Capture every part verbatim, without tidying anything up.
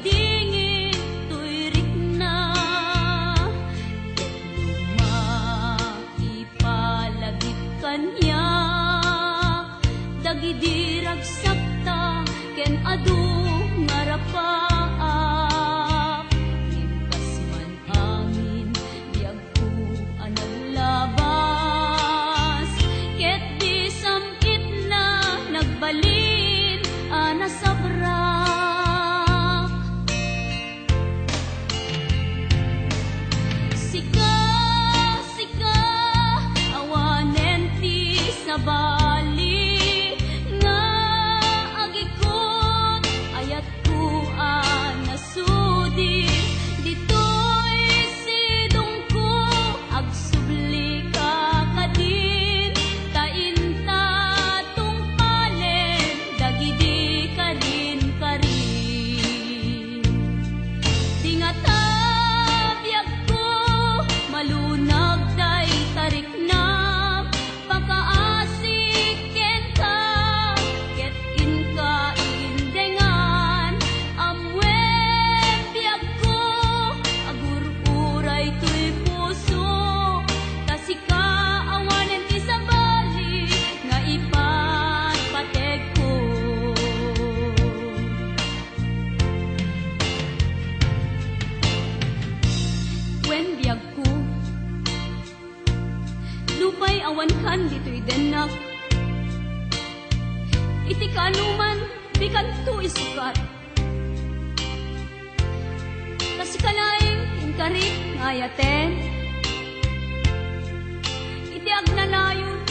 Dingit toy rikna, ket no maipalagip kaniak dagidi ragsakta ken adu nga rapaak, ngem kas man amin, biag ko a naglabas, ket di sam-itna nagbalin a nasabrak. Sika, sika, awanen ti sabali nga agikut, ayat ko a nasudi, ditoy sidongko, agsubli ka kadin, ta inta tungpalen dagidi karinkarin. Di ngata biagko, malunag dayta riknam, pakaasi kenka, ket inka indengan. Ammom biagko, agur-uray toy puso, ta sika awanen ti sabali nga ipatpategko. Wen biagko, nupay awankan ditoy dennak, iti kaanoman, dikanto isukat. Ta sika laeng ti inkarik nga ayaten. Iti agnanayon,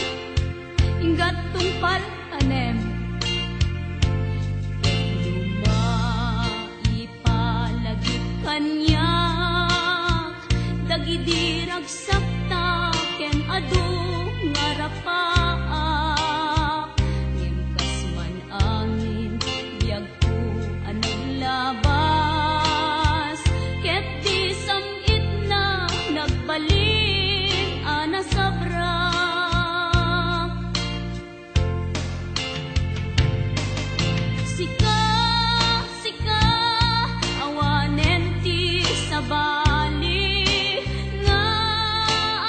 inggat tungpal tanem. Ket no maipalagip kaniak dagidi ragsakta ken adu nga rapaak, ngem kas man amin, biag ko a naglabas, ket di sam-itna nagbalin a nasabrak. Sika, sika, awanen ti sabali nga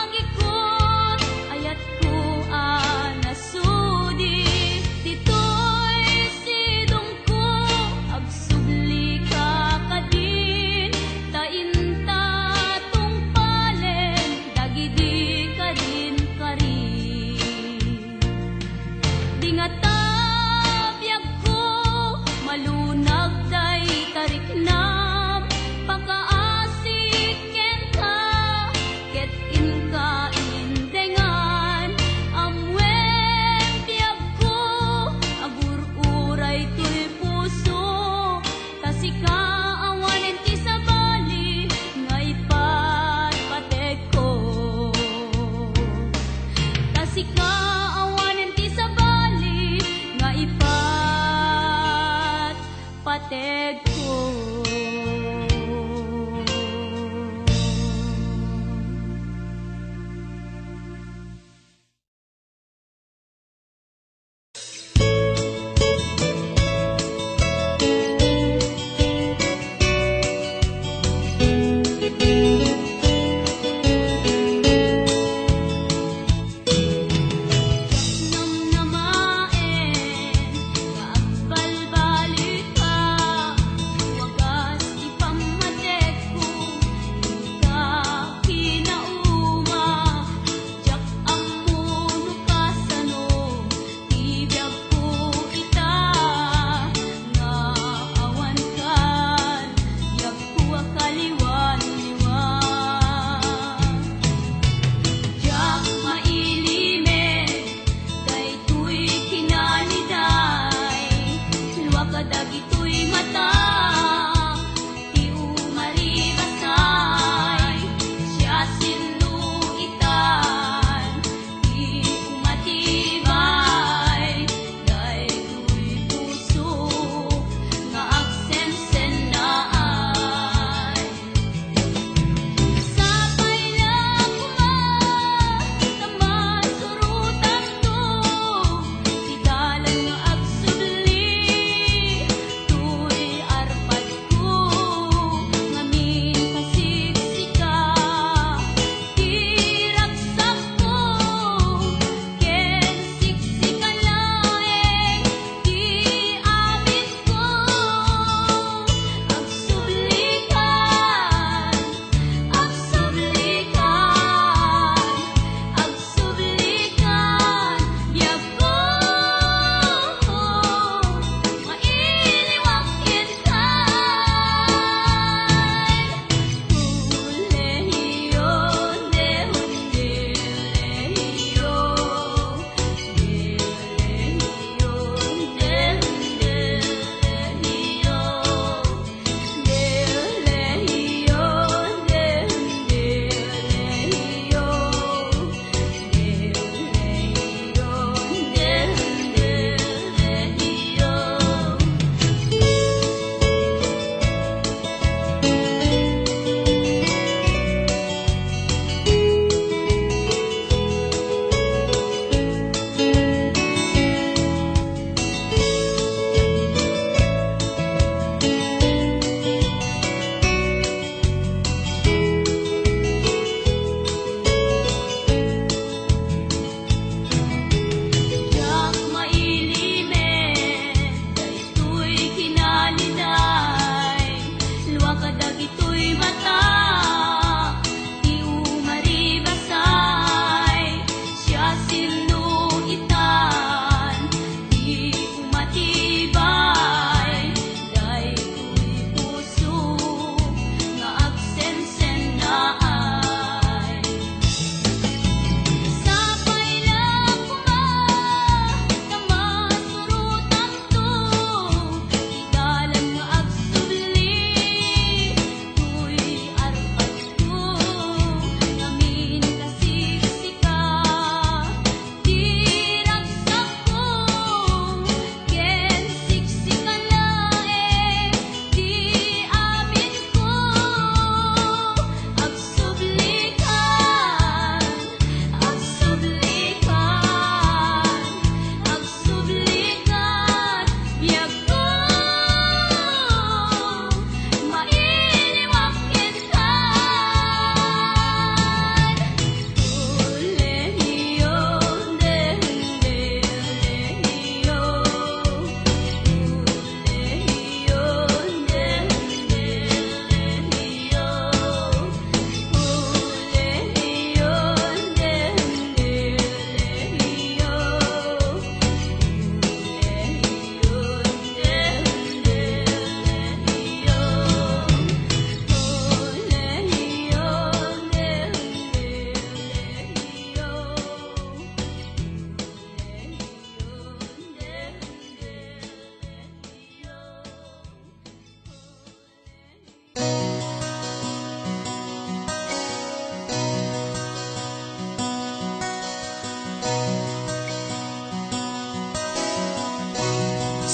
agikut, ayat ko a nasudi, ditoy sidongko, agsubli ka kadin, ta inta tungpalen dagidi karinkarin. Di ngata biagko, malunag dayta riknam, pakaasi kenka, ket inka indengan. Ammom biagko, agur-uray toy puso, ta sika awanen ti sabali nga ipatpategko. Ta sika awanen ti sabali nga ipatpategko.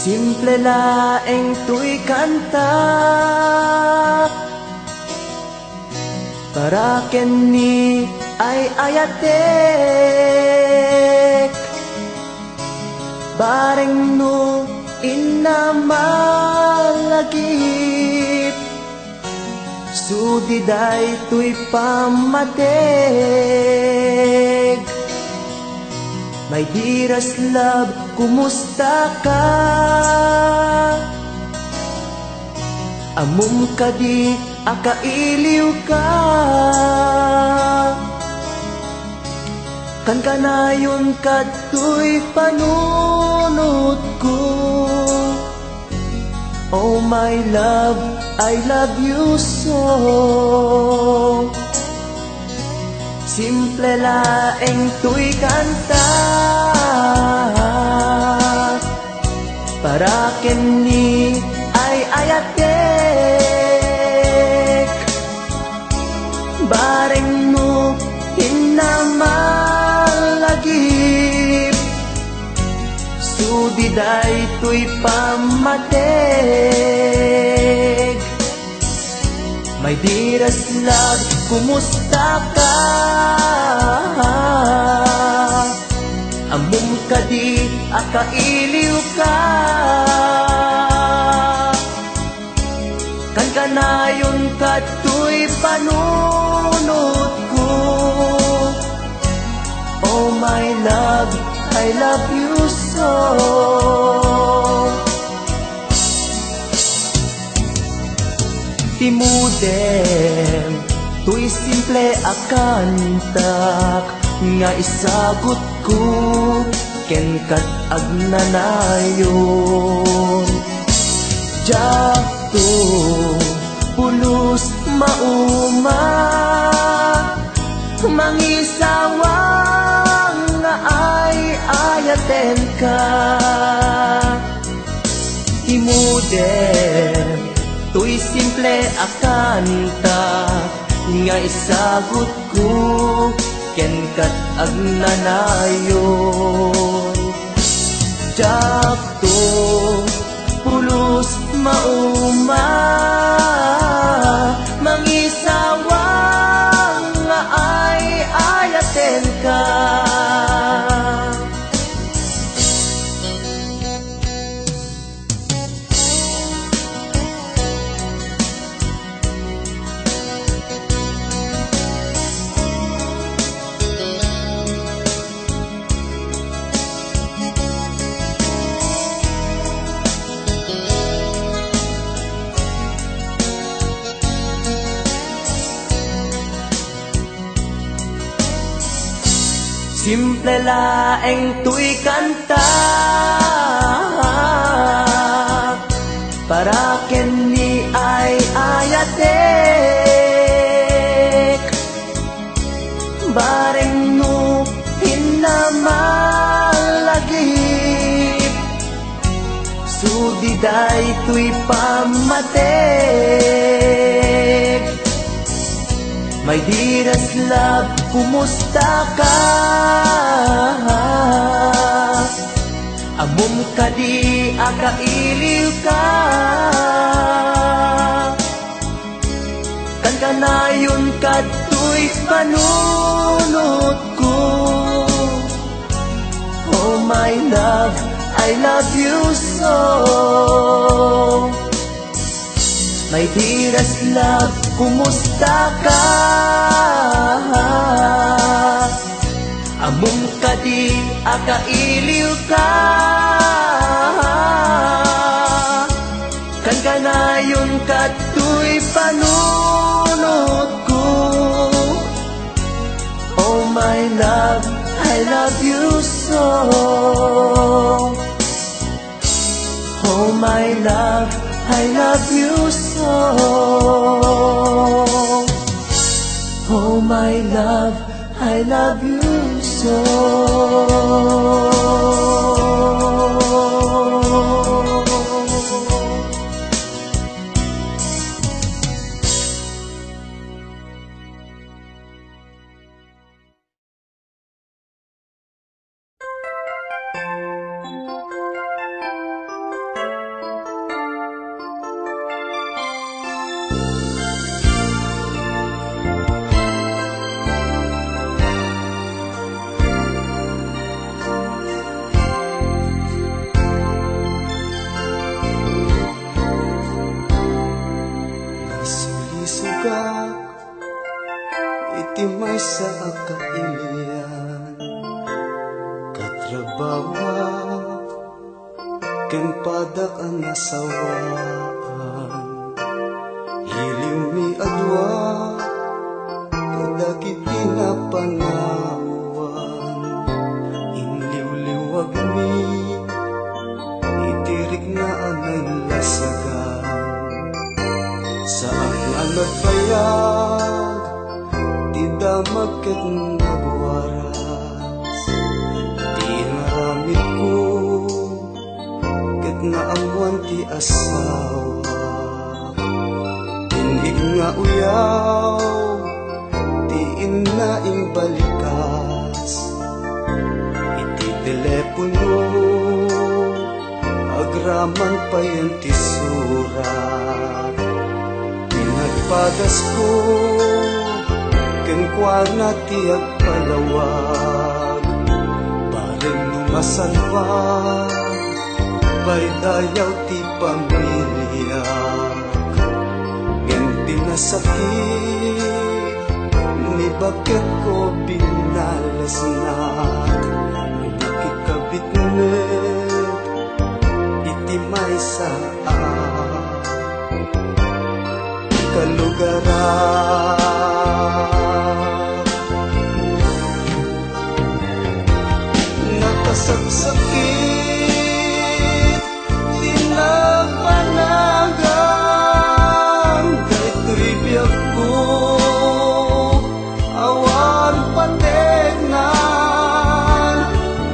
Simple laeng toy kanta para ken ni ay-ayatek. Bareng no inna malagip, sudi daytoy pammateg. My dearest love, kumusta ka? Ammom kadi a kailiw ka? Kankanayon kadtoy panunotko. Oh my love, I love you so. Simple laeng toy kanta para ken ni ay-ayatek. Bareng no inna malagip, sudi daytoy pammateg. My dearest love, kumusta ka? Ammom kadi a kailiw ka? Kankanayon kadtoy panunotko. Oh my love, I love you so. Ti modem toy simple a kantak nga isagutko kenka agnanayon. Diakto pulos mauma, mangisawang nga ay-ayatenka. Ti modem toy simple a kanta nga isagutko kenka agnanayon. Diakto pulos mauma, mangisawang nga ay-ayatenka. Simple laeng toy kanta para ken ni ay-ayatek. Bareng no inna malagip, sudi daytoy pammateg. My dearest love, kumusta ka? Ammom kadi a kailiw ka? Kankanayon kadtoy panunotko. Oh my love, I love you so. My dearest love, kumusta ka? Ammom kadi a kailiw ka? Kankanayon kadtoy panunotko. Oh my love, I love you so. Oh my love, I love you so. Oh my love, I love you so. Nagpakasiribkak iti maysa a kailian, katrabahuak ken padak a nasawaan. Iliwmi a dua kadagiti napanuan, inliwliwagmi iti rikna a nailasagan. Saak nga nagbayag ti damag ket nagwaras ti inaramidko, ket naammoan ti asawa. Tin-ig nga uyaw ti inna imbalikas iti telepono, agraman payen ti surat. Pinagpadasko kenkuana ti agpalawag. Bareng no masalba, pay dayaw ti pamiliak. Ngem ti nasakit, ni baketko binalesnak. Nakikabit met iti maysa a kalugaran. Nakasaksakit ti nagpanagan daytoy biagko. Awan pategnan,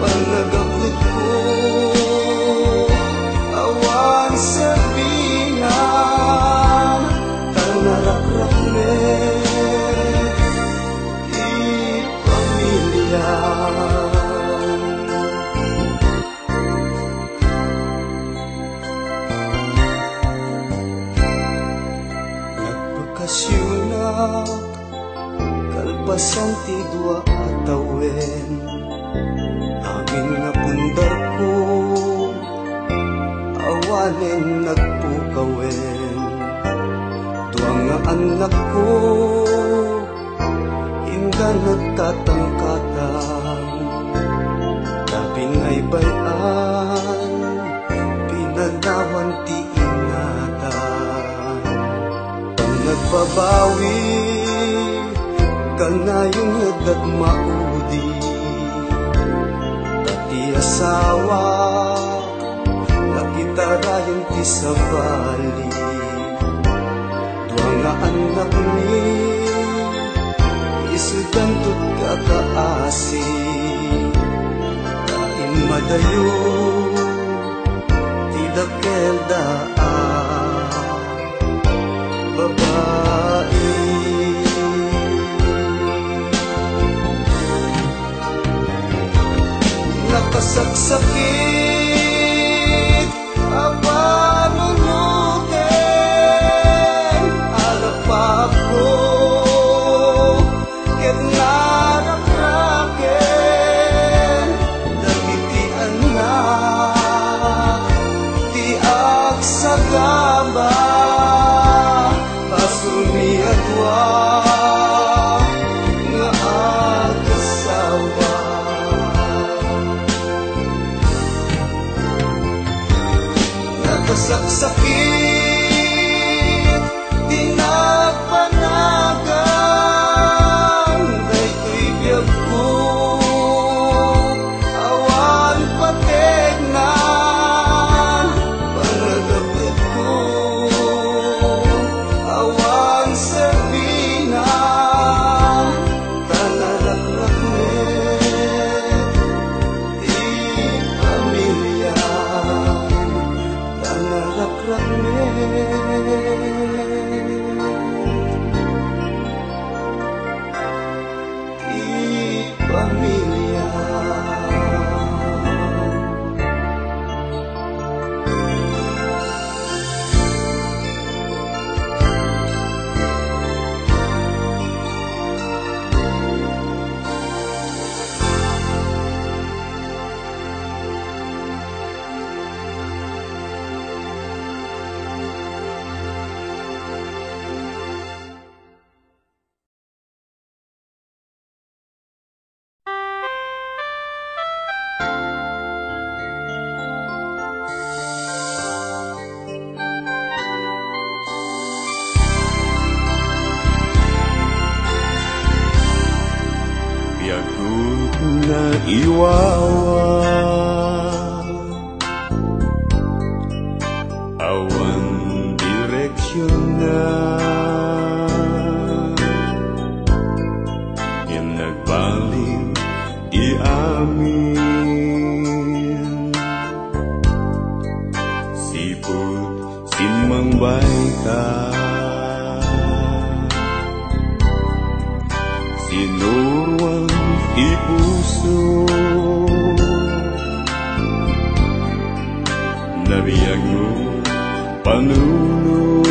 pannagapuetko, awan serbinan, ta narakrak met ti pamiliam. Nagbakasionak kalpasan ti dua a tawen. Amin nga pundarko, awanen nagpukawen. Dua nga annakko, inda nagkatangkatang, ta binaybay-an, pinanawan ti ingatan. Pannagbabawi, kanayon nga adda maudi, ta ti asawa, nakitarayan ti sabali. Dua nga annakmi, isudanto ti kakaasi, ta immadayo ti dakkelda a babai. Nakasaksakit a panunoten, alapakko ket narakraken dagiti annak ti agsagaba. Basolmi a dua nga agasawa. Iwawa, awan direksionna, ngem nagbalik ti amin. Sipud simmangbayka, sinuroan ti puso, nabiagmo panunot.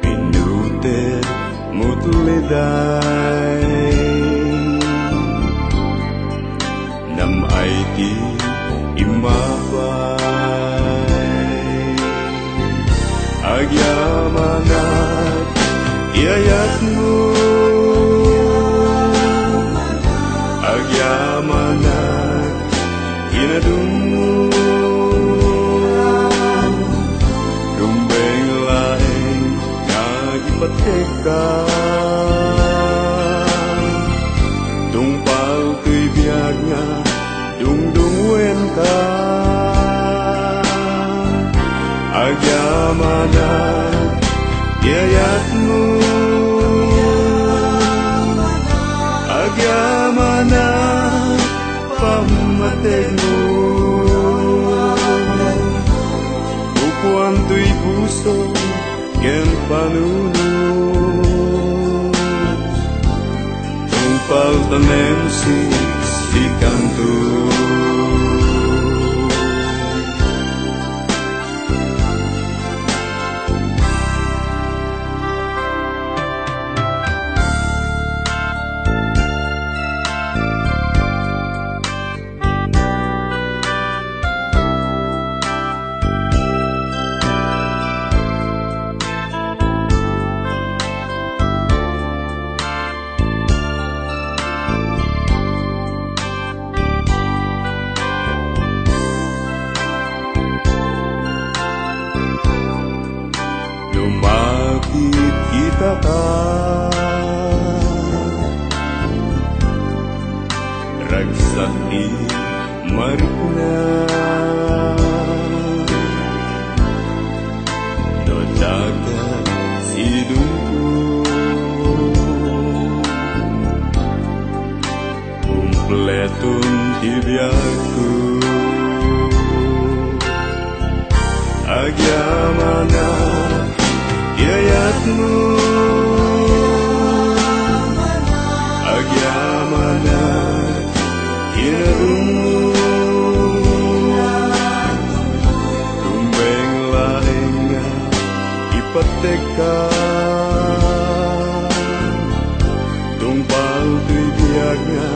Pinuter mo tuliday, nam-ay ti immapay. Agyamanak ti ayatmo, agyamanak inadummo, rumbeng laeng nga agipattegka. Tungpal toy biag nga dungdungngoenka. Agyamanak ti ayatmo, agyamanak pammategmo. Upuan toy puso ken panunot. Tungpal tanem siksikanto. Lumapit kita ka, ragsak ti marikna. No daga sidungko, kumpleton ti biagko. Agyamanak ti ayatmo, agyamanak ti inadummo. Rumbeng laeng nga ipattegka, tungpal toy biag nga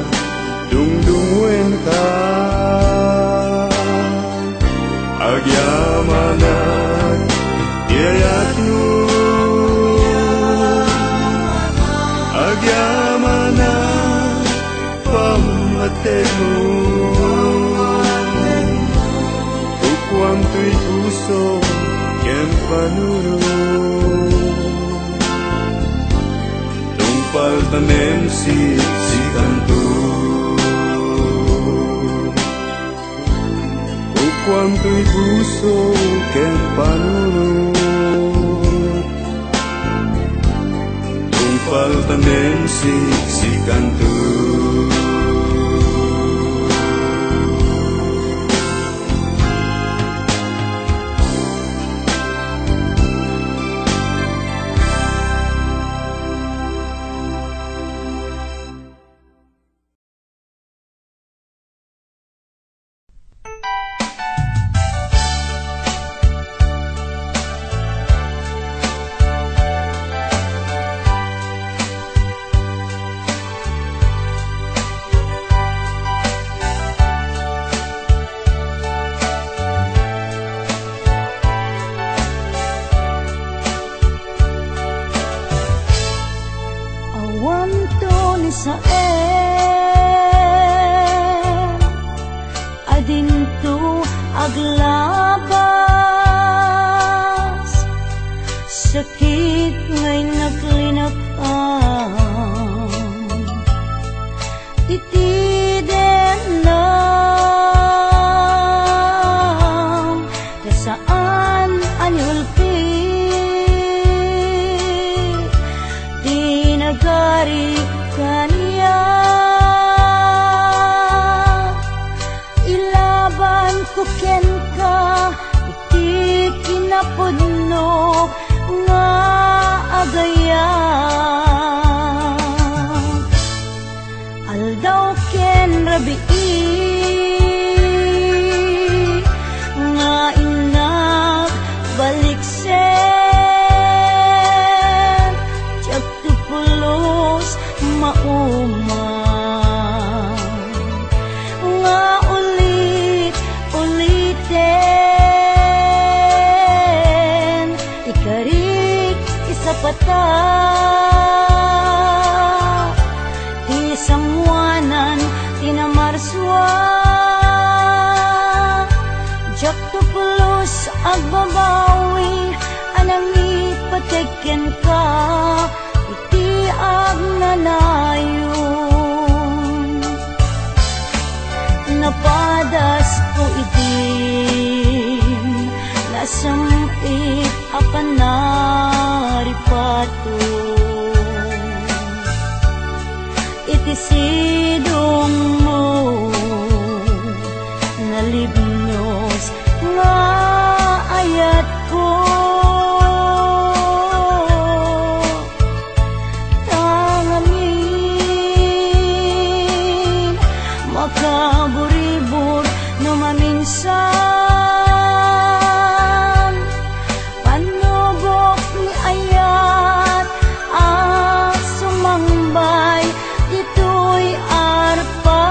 dungdungngoenka. Agyamanak ti ayatmo, agyamanak pammategmo. Upuan toy puso ken panunot. Tungpal tanem siksikanto. Upuan toy puso ken panunot. Tungpal tanem siksikanto. Aniulpi ti nagari kaniak. Ilabanko kenka ti kinapudno nga agayam. Aldaw ken rabii nga innak baliksen, diak to pulos mauma nga ulit-uliten. Ikarik, isapata ti sangoanan ti namarsua. Diak to pulos agbabawi a nangipateg kenka iti agnanayon. Napadasko idin nasam-it a panaripato iti sidongmo, nalibnos nga ayatko. Tangamin, makaburibor no maminsan. Pannubok ni ayat a sumangbay ditoy arpa.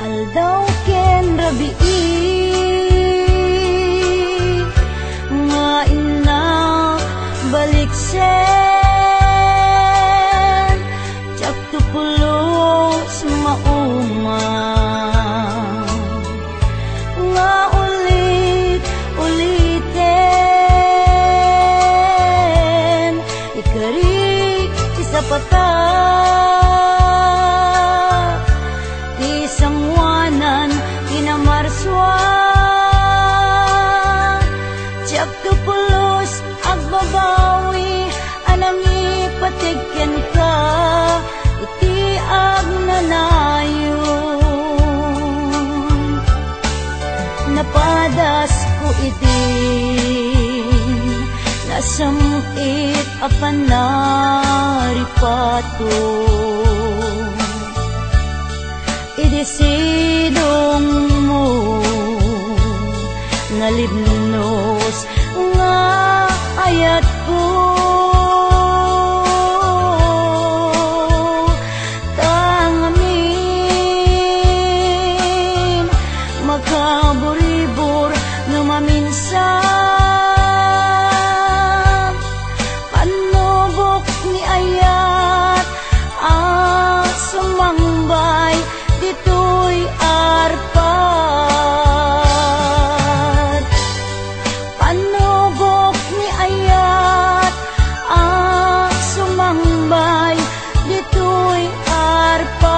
Aldaw ken rabii nga innak baliksen, diak to pulos mauma nga ulit-uliten. Ikarik, isapata ti sangoanan ti namarsua. Diak to pulos agbabawi a nangipateg kenka iti agnanayon. Napadasko idin nasam-it a panaripato idi sidongmo, nalibnos nga ayatko. Tangamin, makaburibor no maminsan. Pannubok ni ayat a sumangbay ditoy arpa. Pannubok ni ayat a sumangbay ditoy arpa.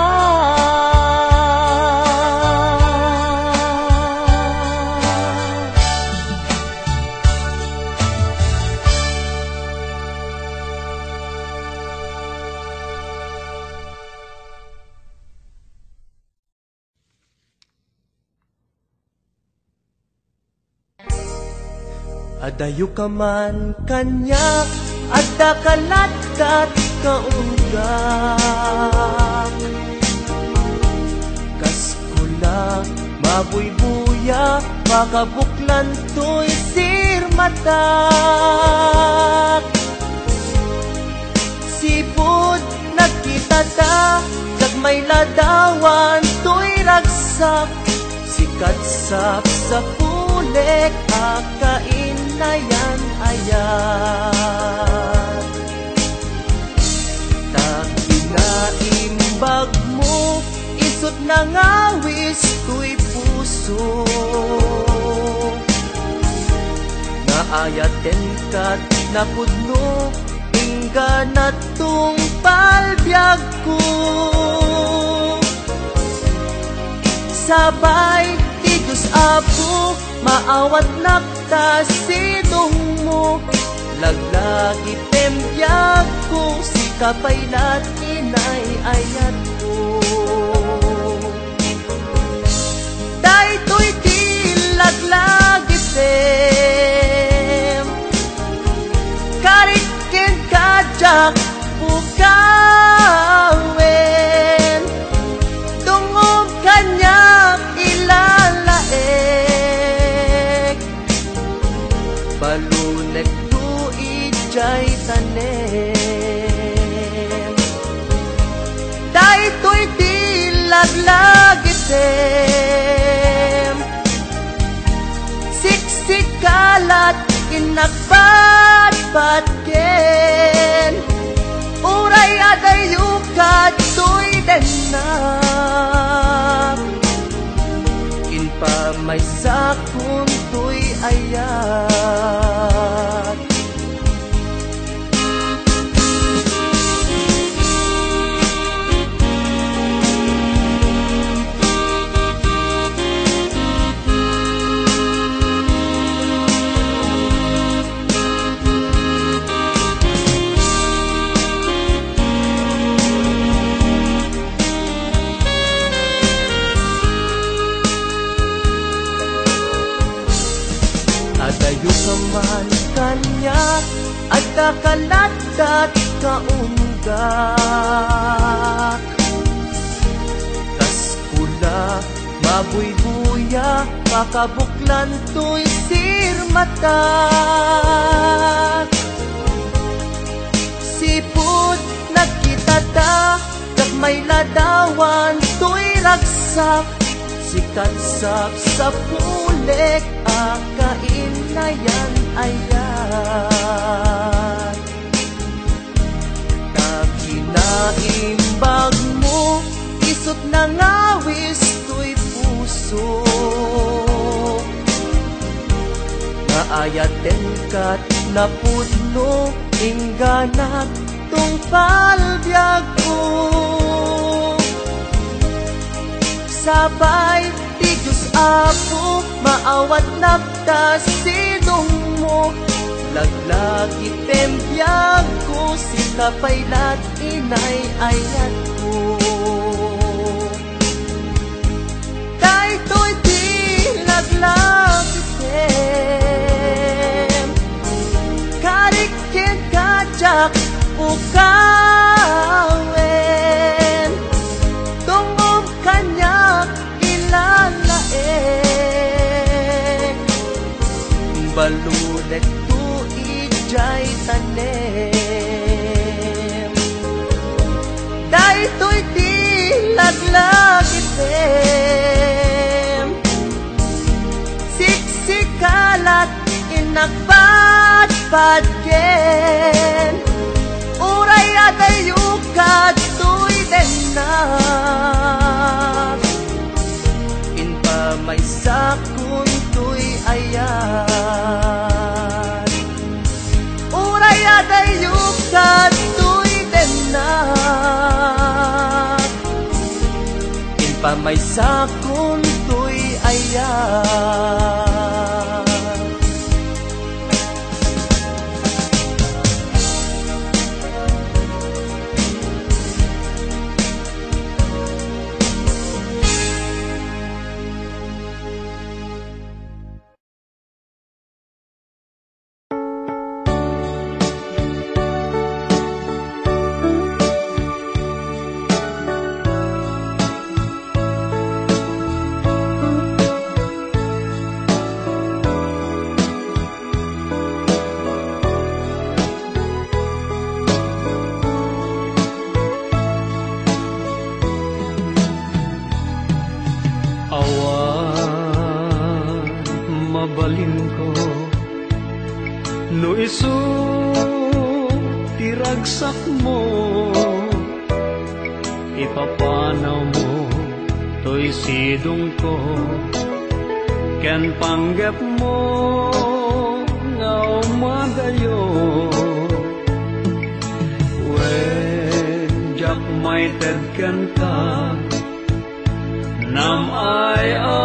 Adayoka man kaniak, addaka lattan kaunggak. Kas Abuybuya, pakabuklan toy sirmatak. Sipud nagkitata, gagmay ladawan toy ragsak. Sikat sapsapulek a kainayan-ayat. Ta kinaimbagmo, isut' nangawis toy puso. Naayaten ket napudno, inggana tungpal biagko. Sapay ti Dios Apo, maawatnak ta sidongmo. Laglagitem biagko, sika pay la ti inay-ayatko. Daytoy ti laglagitem, karik kenka diak pukawen. Dungngom kaniak, ilalaek, balunekto idiay tanem. Daytoy ti laglagitem, siksika la ti innak patpatken. Uray adayyo kadtoy dennak, inpamaysakon toy ayat. Adayo ka man kaniak, adda ka lattan kaunggaak. Kas kula, mabuybuya, pakabuklan toy sirmatak. Sipud nagkitata, gagmay ladawan toy ragsak. Sikat sapsapulek a kainayan-ayat. Ta kinaimbagmo, isut' nangawis toy puso. Naayaten ket napudno, ingganak tungpal biagko. Sapay ti Dios Apo, maawatnak ta sidongmo. Laglagitem biagko, sika pay la ti inay-ayatko. Daytoy ti laglagitem, karik kenka diak pukawen. Dungngom kaniak, ilalaek, balunekto idiay tanem. Daytoy ti laglagitem, siksika la ti innak patpatken. Uray adayyo kadtoy dennak, inpamaysakon toy ayat. Uray adayyo kadtoy dennak, inpamaysakon toy ayat. mabalinko. No isu ti ragsakmo, ipapanawmo toy sidongko ken panggepmo nga umadayo. Wen, diak maited kenka, nam-ay a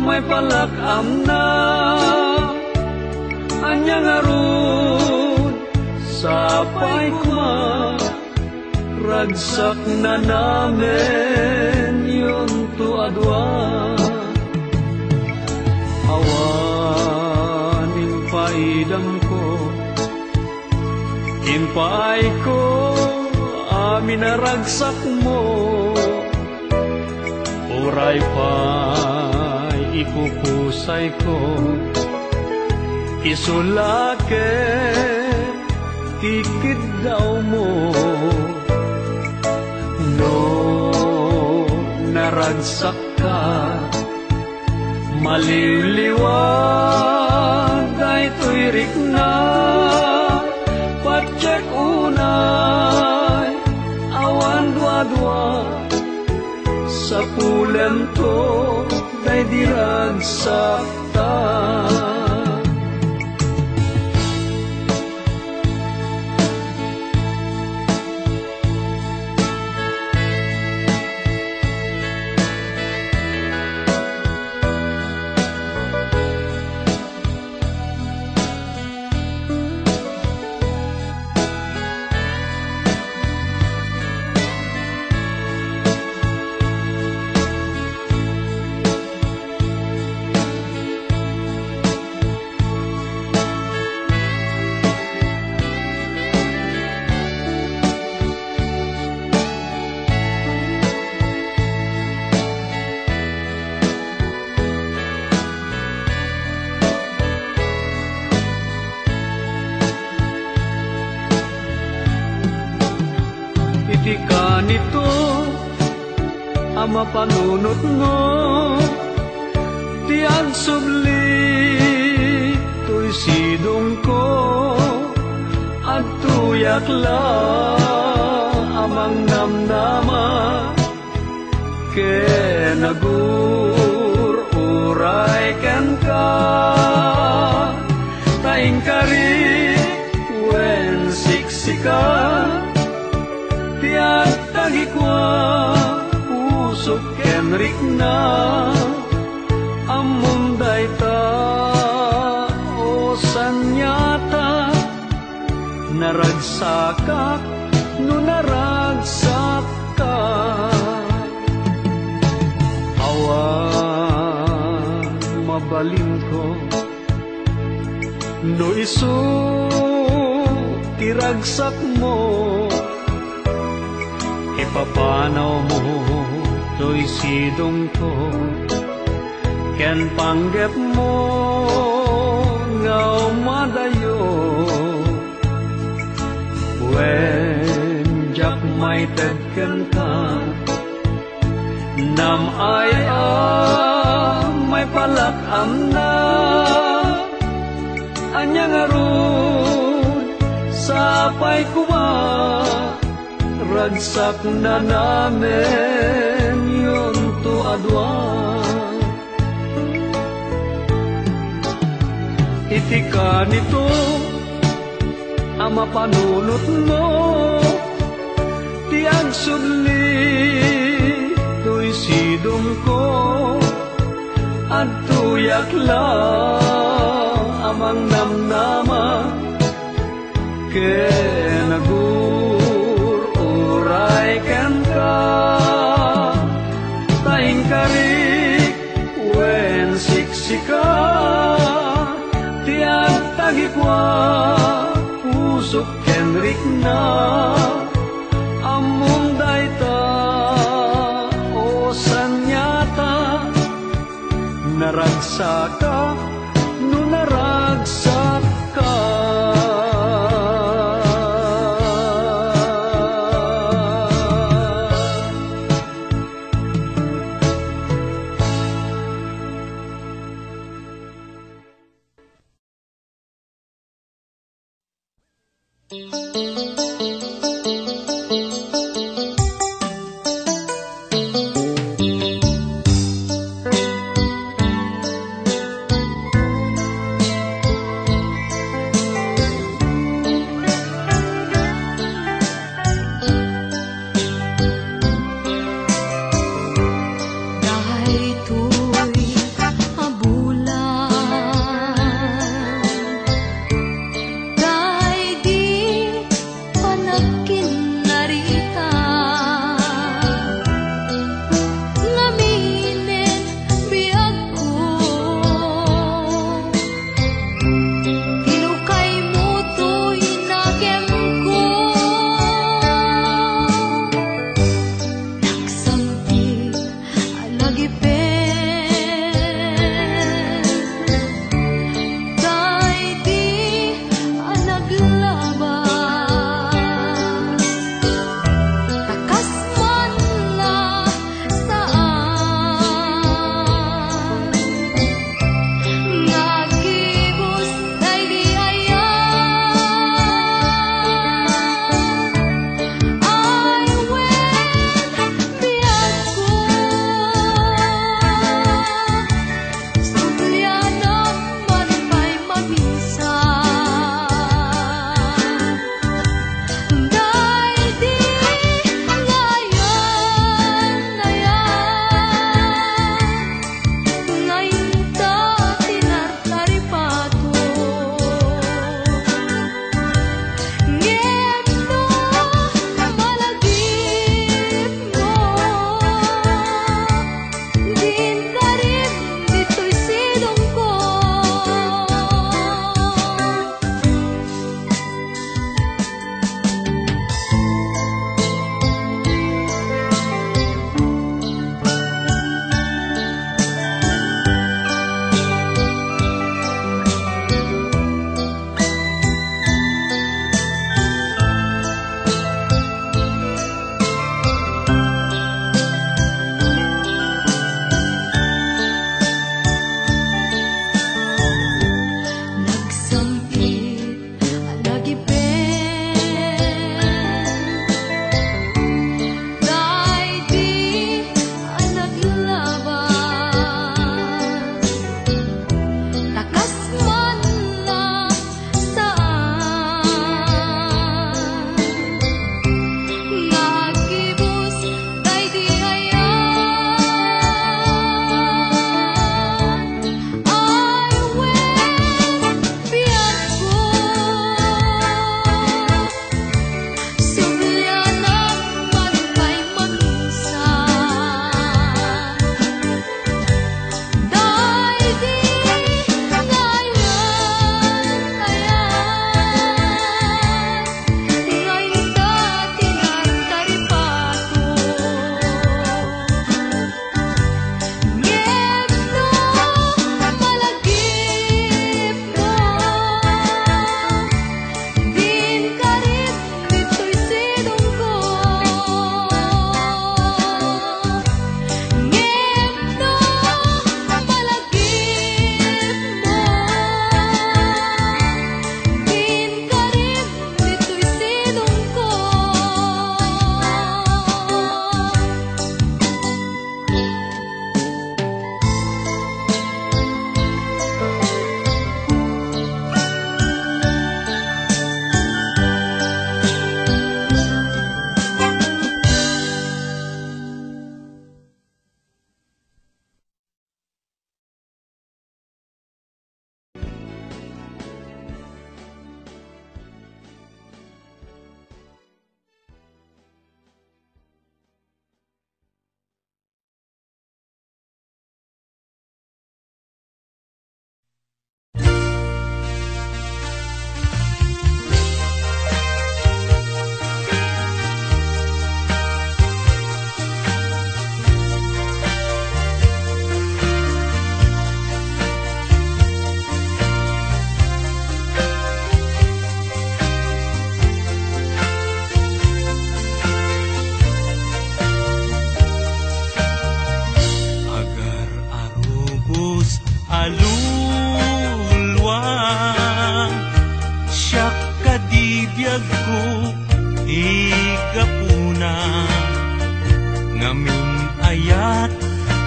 maipalak amna. Ania ngarud, sapay koma, ragsak nanamen yonto a dua. Awan impaidamko, impaayko amin a ragsakmo. Uray pay ipupusayko, isu la ket ti kiddawmo. No naragsakka, maliwliwa daytoy rikna. Patiek unay, awan duadua, sapulento daydi ragsakta. Iti kanito a mapanunotmo ti agsubli toy sidongko, adtoyak la a mangnamnama ken agur-uray kenka. Ta inkari wen siksika ti agtagikua, pusok ken rikna. Ammom dayta, o saniata, naragsakak no naragsakka. Awan mabalinko no isu ti ragsakmo, ipapanawmo toy sidongko ken panggepmo nga umadayo. Wen, diak maited kenka, nam-ay a maipalak amna. Ania ngarud, sapay koma, ragsak nanamen yonto a dua. Iti kanito a mapanunotmo ti agsubli toy sidongko, adtoyak la a mangnamnama ken agur-uray kenka. Ta inkarik wen siksika ti agtagikua, pusok ken rikna. Ammom dayta, o saniata, naragsaka no naragsakka. Daytoy a bulan, daydi panagkinnarita, ngaminen biagko. Kinukaymo toy nakemko. Nagsangpet a nagipet, daydi a naglaba. Ta kas man la saan nga agibus daydi ayan. Ay, wen, biagko.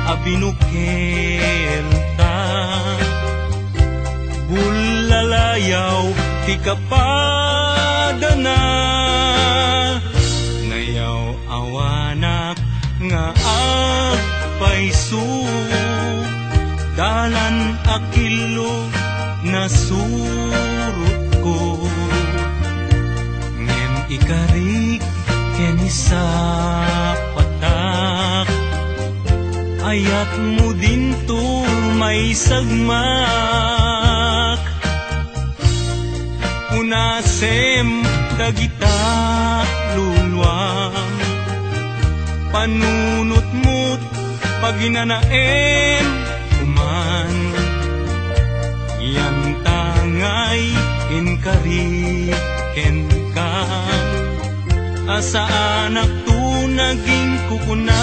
a binukelta. Bullalayaw ti kapadana. Nayaw-awanak nga agpayso. Dalan a killo nasurotko. Ngem ikarik ken isapatak, ayatmo dinto maisagmak. Punasem dagita luluam, panunotmot paginanaem kuman. Yantangay inkari kenka, a saanakto naging kukuna.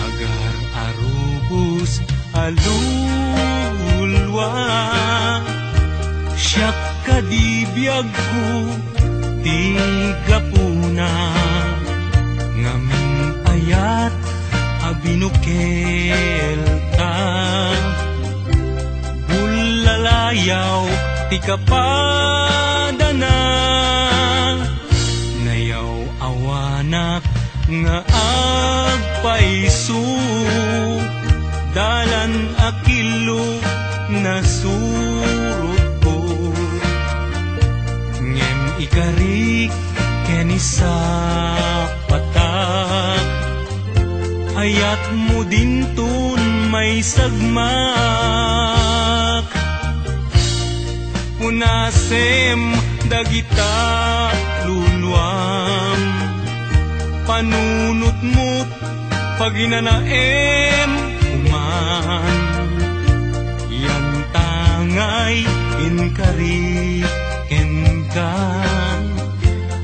Agar a rubos a lulua, siak kadi biagko ti gapuna, ngamin ayat a binukelta. Bullalayaw ti kapadana, nayaw-awanak nga agpayso. Dalan a killo nasurotko, ngem ikarik ken isapatak, ayatmo dinton maisagmak. Punasem dagita luluam, panunotmot paginanaem kuman. Yantangay inkari kenka,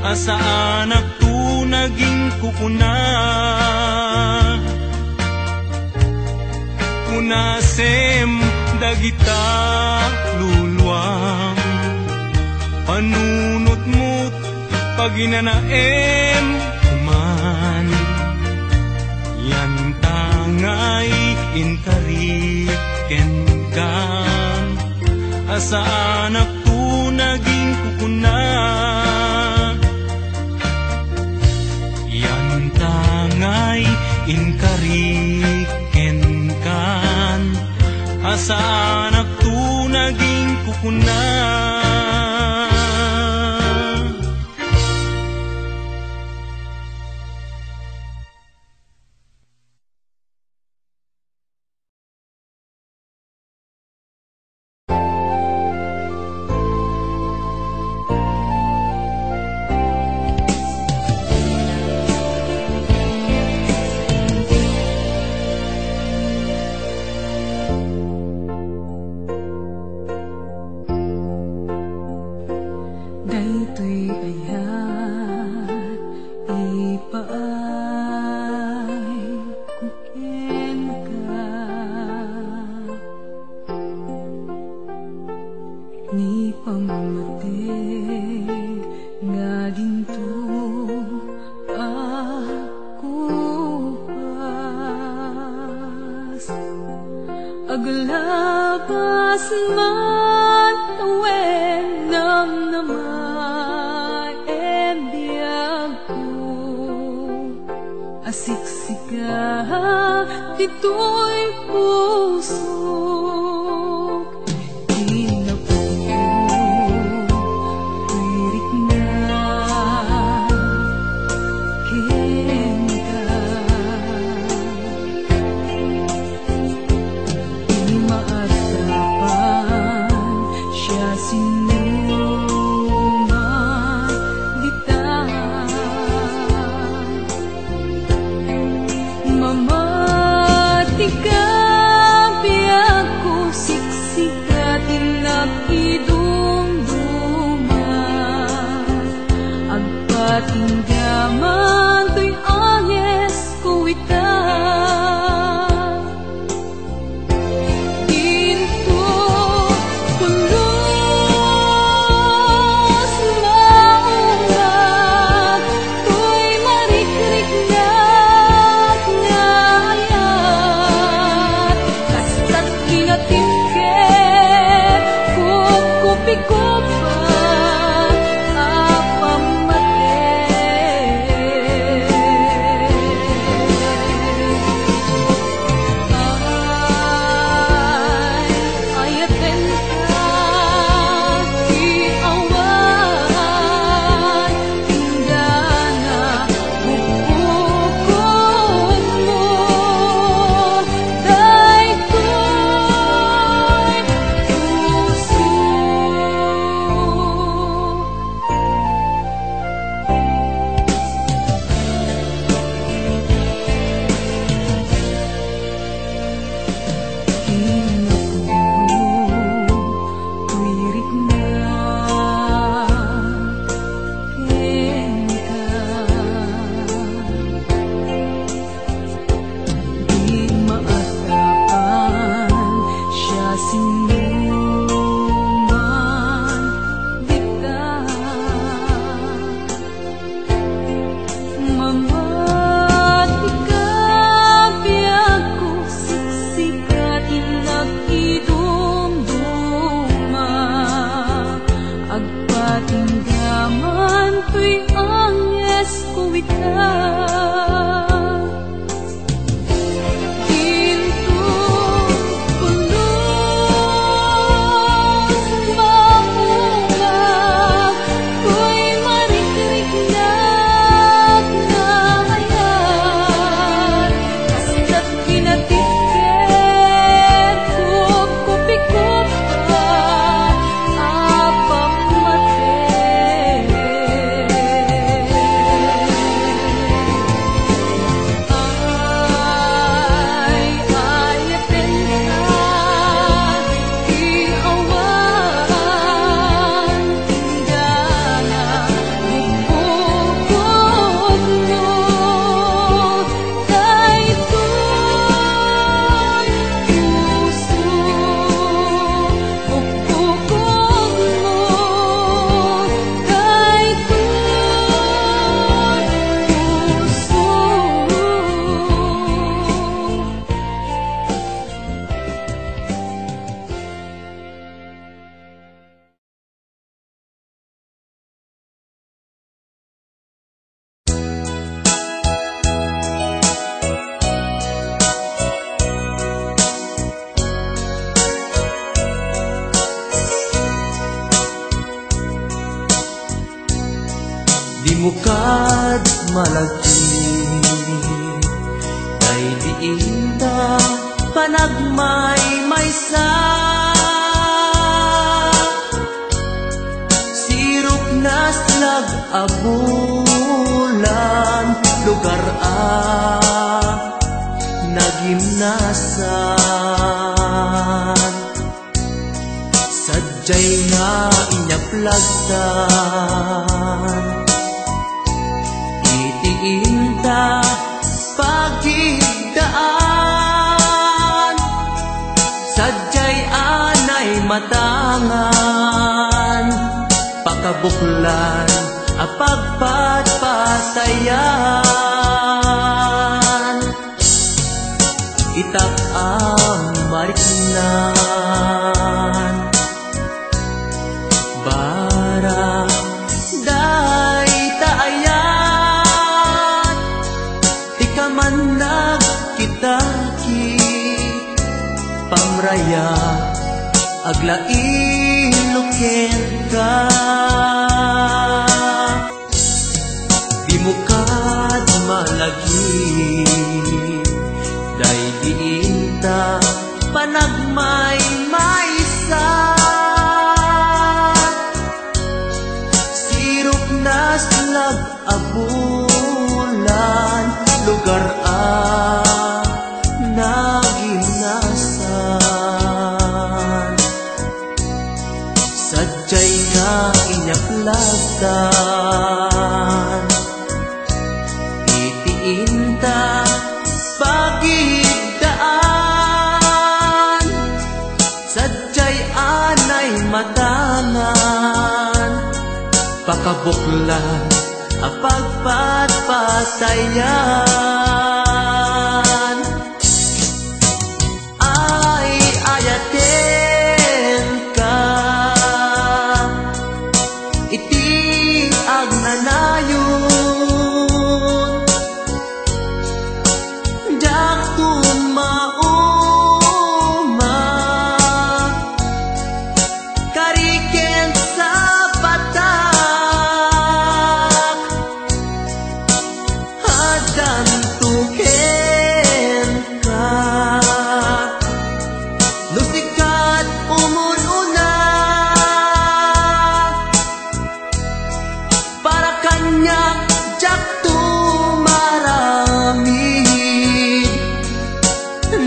a saanakto naging kukuna. Punasem dagita luluam, panunotmot paginanaem kuman. Yantangay inkari kenka, a saanakto naging kukuna. Yantangay inkari kenka, a saanakto naging kukuna. Daytoy ayat ipaay ko kenka. Ni pammateg nga dinto agkupas. Aglabas man tawen namnama em biagko. Asiksika ditoy pusok. Kinapudno, rikna kenka. Ti maaddapan, siasino man dita. Mamati ka, Mukad malagip, daydi inta panagmaymaysa. Sirok naslag a bulan, lugar a nagimnasan. Sadiay nga inyaplastan iti inta pagidaan. Sadiay anay matangan, pakabuklan a pagpatpatayan. Itak a mariknan, barang dayta ayat, ti kaman nagkitaki, pamraya, aglailo kenka. Di mukad malagip, daydi inta panagmaymaysa. Sirok naslag a bulan, lugar a nagimnasan. Sadiay nga inyaplastan iti inta pagidaan. Sadiay anay matangan, pakabuklan a pagpatpatayan. Ay, ayatenka iti agnanayon. Diak tumauma, kari ken sapatak. Addanto kenka no sika ti umuna. Para kaniak, diak tumaramid.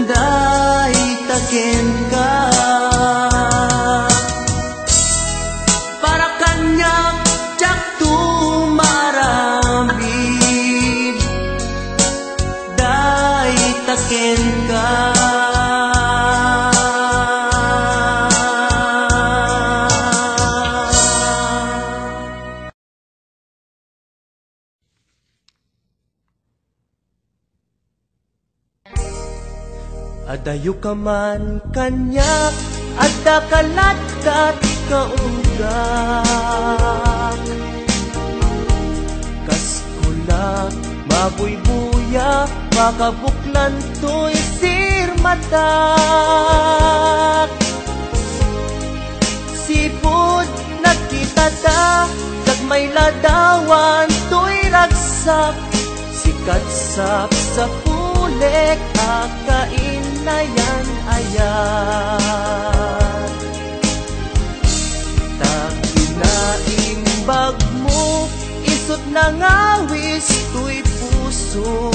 Dayta kenka. Para kaniak, diak tumaramid. Dayta kenka. Adayoka man kaniak, addaka latta ti kaunggaak. Kas kunam, mabuybuya, makabuklan toy sirmatak. Sipud nagkitata, ket mailadawan toy ragsak. Sika ti sapsapulek a kainayan-ayat. Ta kinaimbagmo, isut' nangawis toy puso.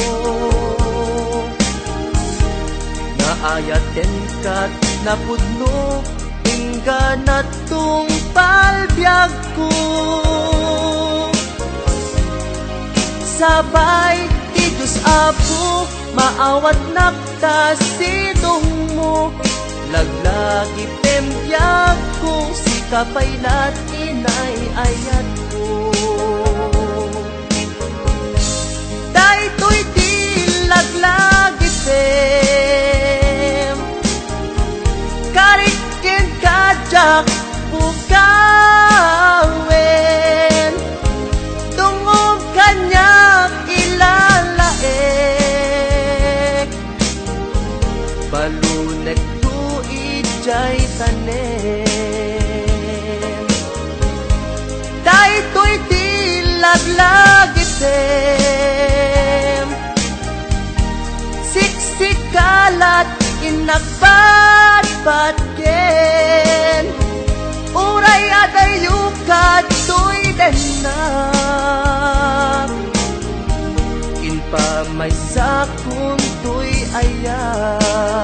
Naayatenka ti napudno, inggana tungpal biagko. Sapay ti Dios Apo, maawatnak ta sidongmo. Laglagipem biagko, sika pay la ti inay-ayatko. Daytoy ti laglagipem, karik kenka diak pukawen. Dungngog kaniak ilalaek, balunekto idiay tanem. Daytoy ti laglag Tem, siksikalat, innak patpatgen, uray adayo kadtoy dennak, inpamaysakon toy ayat.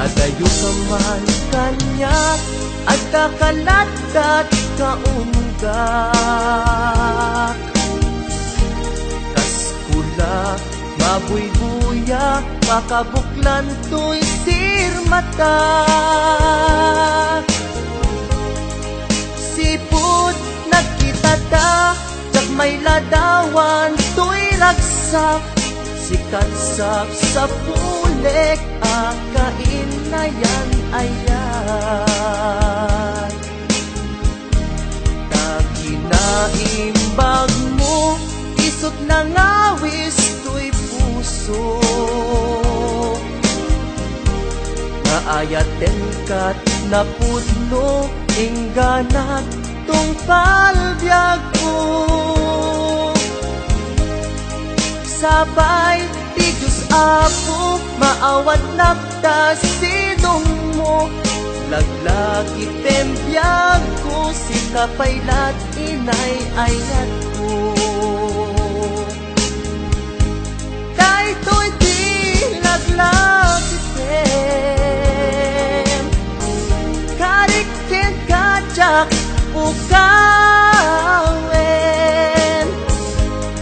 Adayo ka man kaniak, adda ka lattan kaungak. Kas kula, mabuybuya, makabuklan toy sirmatak. Sipud nagkitata, diak mailadawan toy ragsak, sikat sapsapulek a kainayan-ayat. Ta kinaimbagmo, isut' nangawis toy puso. Nga ayaten kat napudno, ingganak tungpal biagko. Sapay ti Dios Apo, maawatnak ta sidongmo. Laglagitem biagko, sika pay lat inay-ayatko. Daytoy ti laglagitem, karik kenka diak ukawen,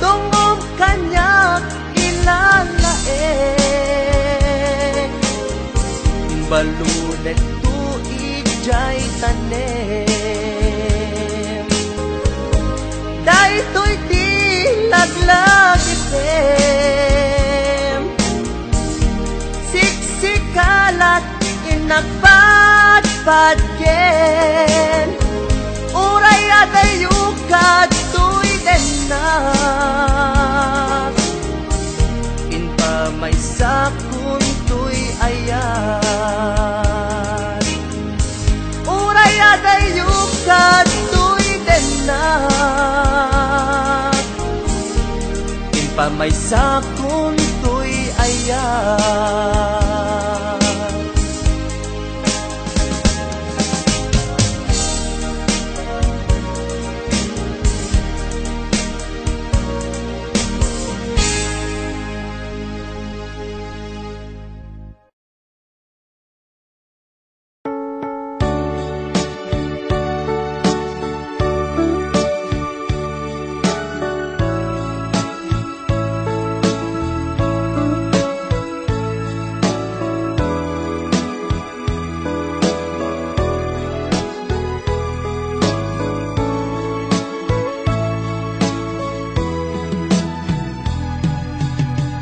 tungom kaniak ilalaek, balulekto idiay tanem. Daytoy ti laglagitem, siksikalat, innak patpatgen, uray adayo kadtoy dennak, inpamaysakon toy ayat. Uray adayo kadtoy dennak, inpamaysakon toy ayat.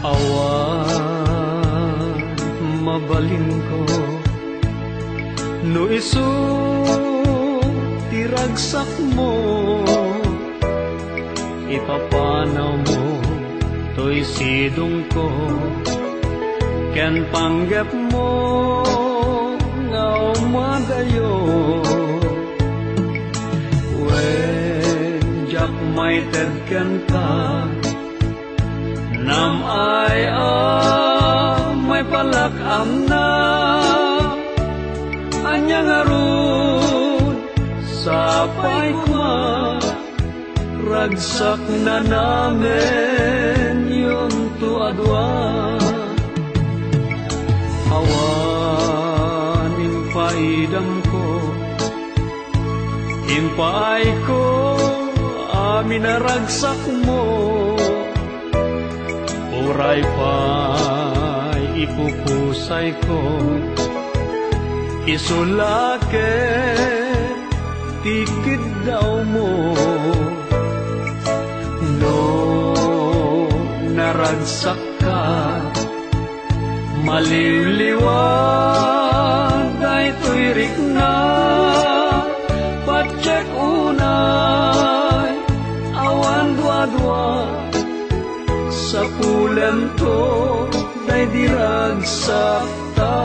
Awan mabalinko no isu ti ragsakmo, ipapanawmo toy sidongko ken panggepmo nga umadayo. Wen, diak maited kenka, nam-ay a maipalak amna. Ania ngarud, sapay koma, ragsak nanamenyonto a dua. Awan impaidamko, impaayko amin a ragsakmo. Uray pay ipupusayko, isu la ket ti kiddawmo. No, nara Agsakka, maliwliwa daytoy rikna, patiek unay awan duadua, sapulento daydi ragsakta.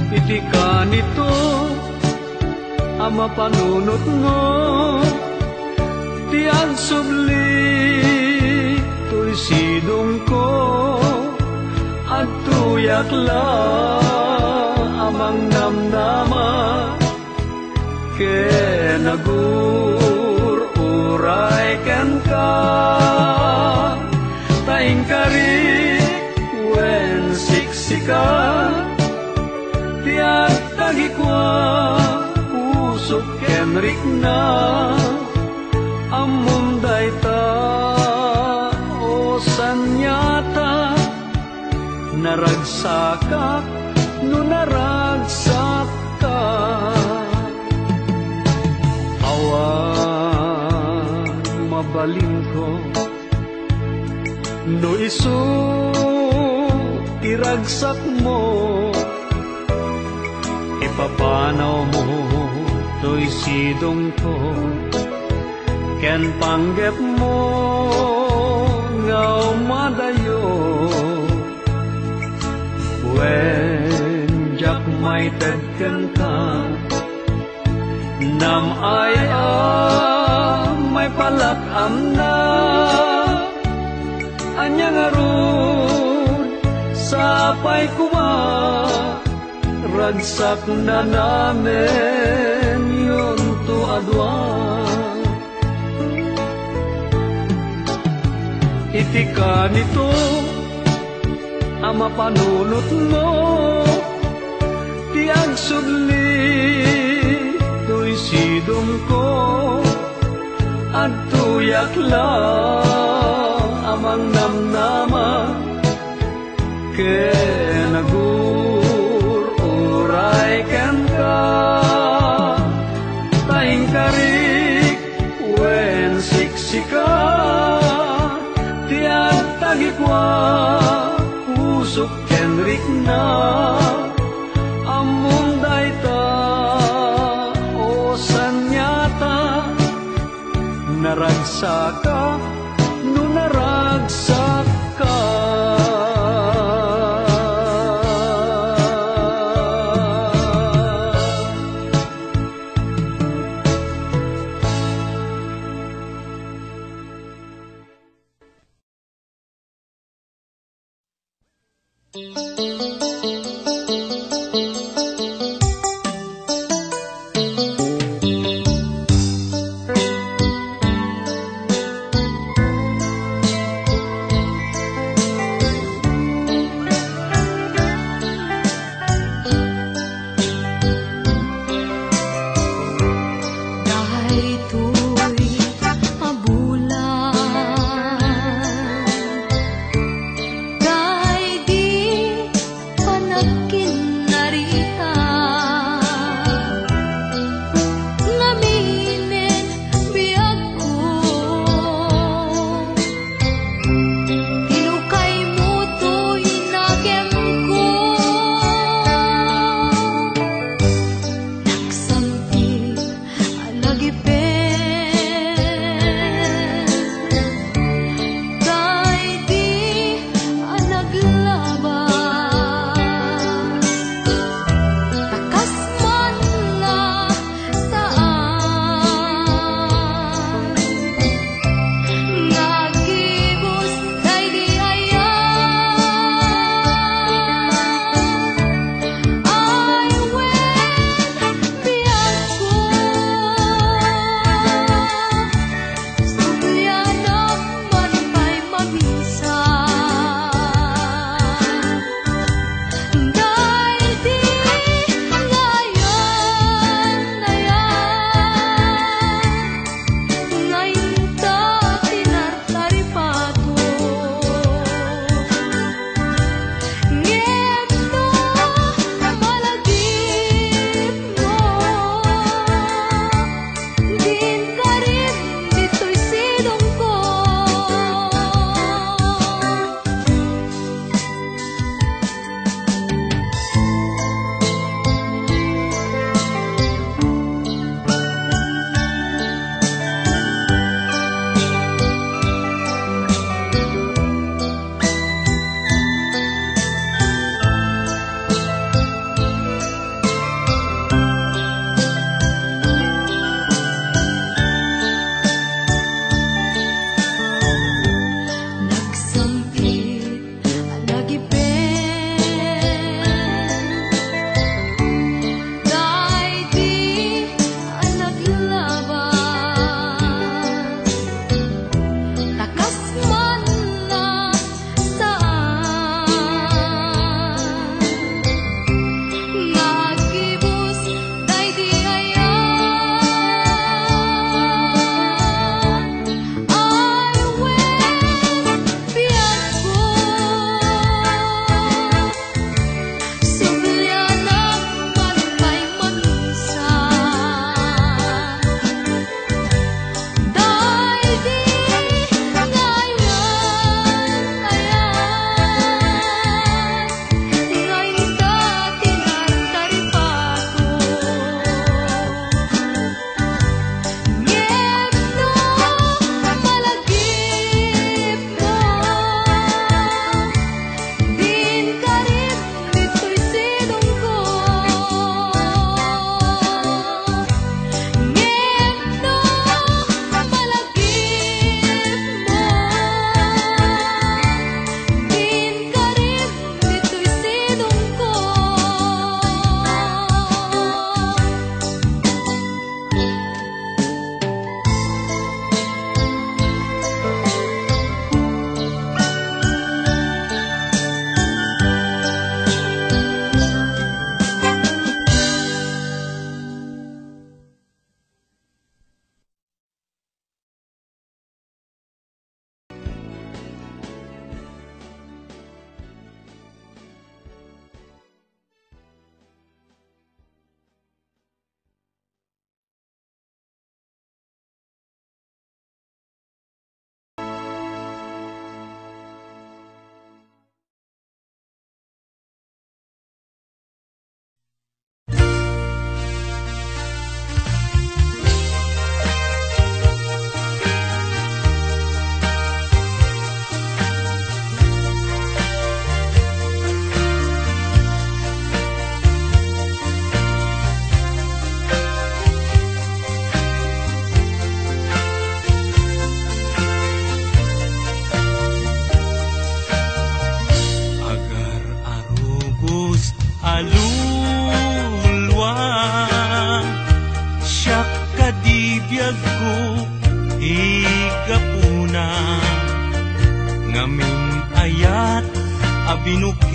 Iti kanito a mapanunotmo, ti agsubli toy sidongko, agtoyak la a mangnamnama ken agur-uray kenka, ta inkarik wen siksika ti agtagikua, pusok ken rikna, ammom dayta, o saniata, naragsakak no naragsakka. Awan mabalinko no isu ti ragsakmo, ipapanawmo toy sidongko ken panggepmo nga umadayo. Wen diak maited kenka, nam-ay a maipalak amna. Ania ngarud, sapay koma, ragsaknanamenyonto a dua. Iti kanito a mapanunotmo, ti agsubli toy sidongko, agtoyak la a mangnamnama ken agur-uray kenka, ta inkarik wen siksika ti agtagikua, pusok ken rikna, ammom dayta, o saniata, naragsakak no naragsakka. Daytoy a bulan, daydi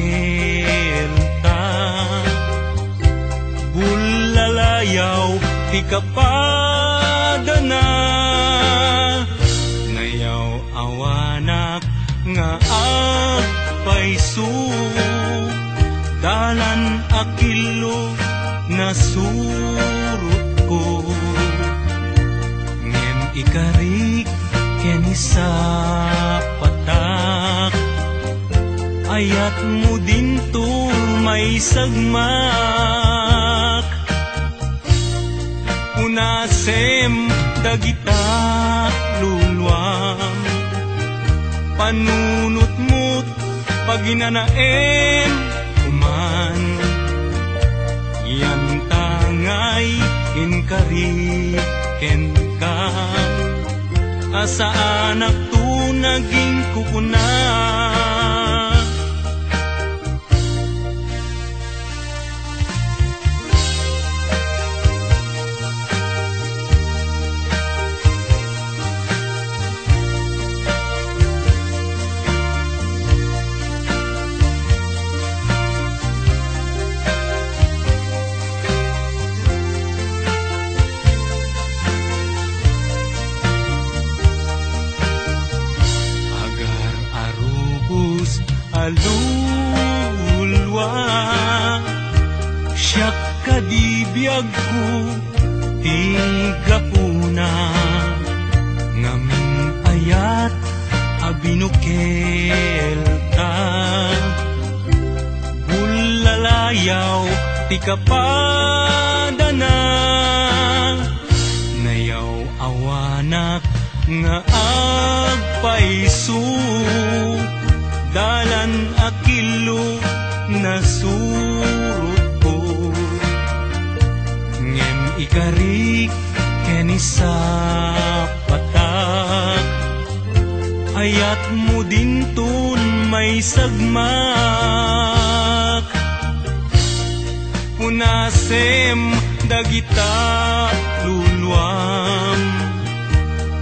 Elta, bullalayaw ti kapadana. Nayaw-awanak nga agpayso, dalan a killo nasurotko. Ngem ikarik ken isapatak, ayatmo dinto maisagmak. Punasem dagita luluam, panunotmot paginanaem uman. Yanta ngay inkari kenka, a saanakto naging kukuna. Agar a rubos a lulua, siak kadi biagko ti gapuna, ngamin ayat a binukelta. Bullalayaw ti kapadana, nayaw-awanak nga agpayso, dalan a killo nasurotko. Ngem ikarik ken isapatak, ayatmo dinton maisagmak. Punasem dagita luluam,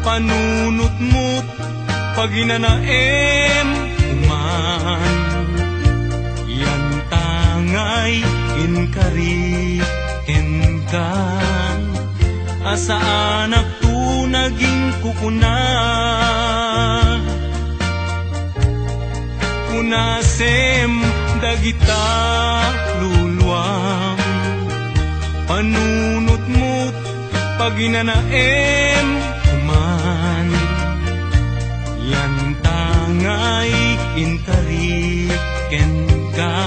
panunotmot paginanaem uman. Yanta ngay inkari kenka, a saanakto naging kukuna. Punasem dagita luluam, panunotmot paginanaem uman. Yanta ngay inkari kenka,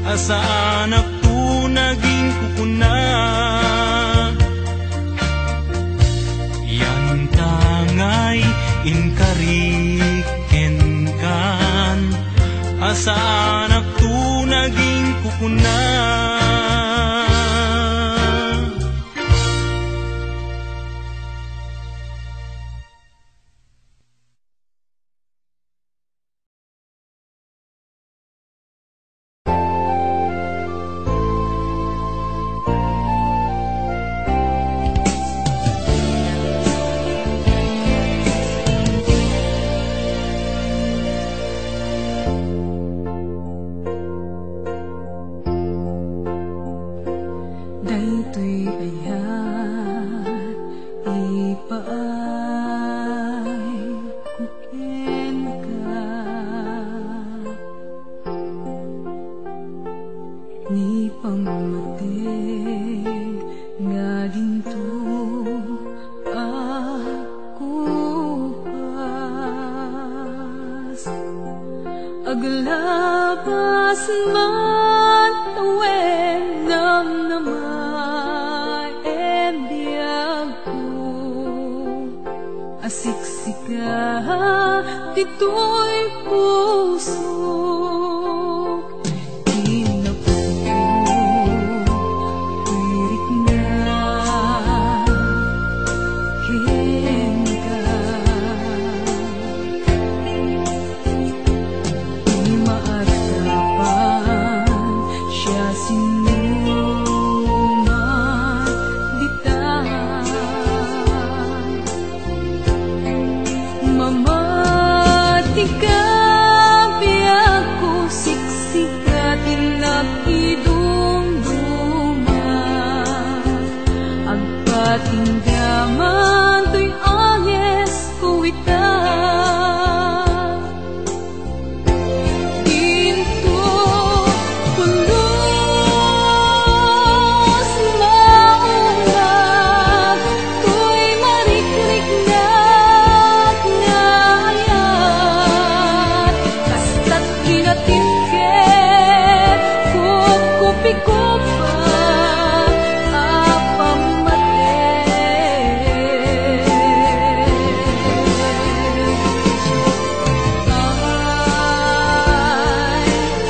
a saanakto naging kukuna. Yanta ngay inkari kenka, a saanakto naging kukuna. Daytoy aya ipaay ko kenka. Ni pammateg nga dinto agkupas. Aglabas man tawen namnama en biagko. Asiksika ditoy pusok. Kinapudno, irikna kenka. Ni maaddapan siasinoman dita. Mamati ka, Tinggaman toy angesko ita. Dinto pulos maungag toy marikriknak nga ayat. Kasta't kinatibket, kupkupikupba a pammateg. Ay,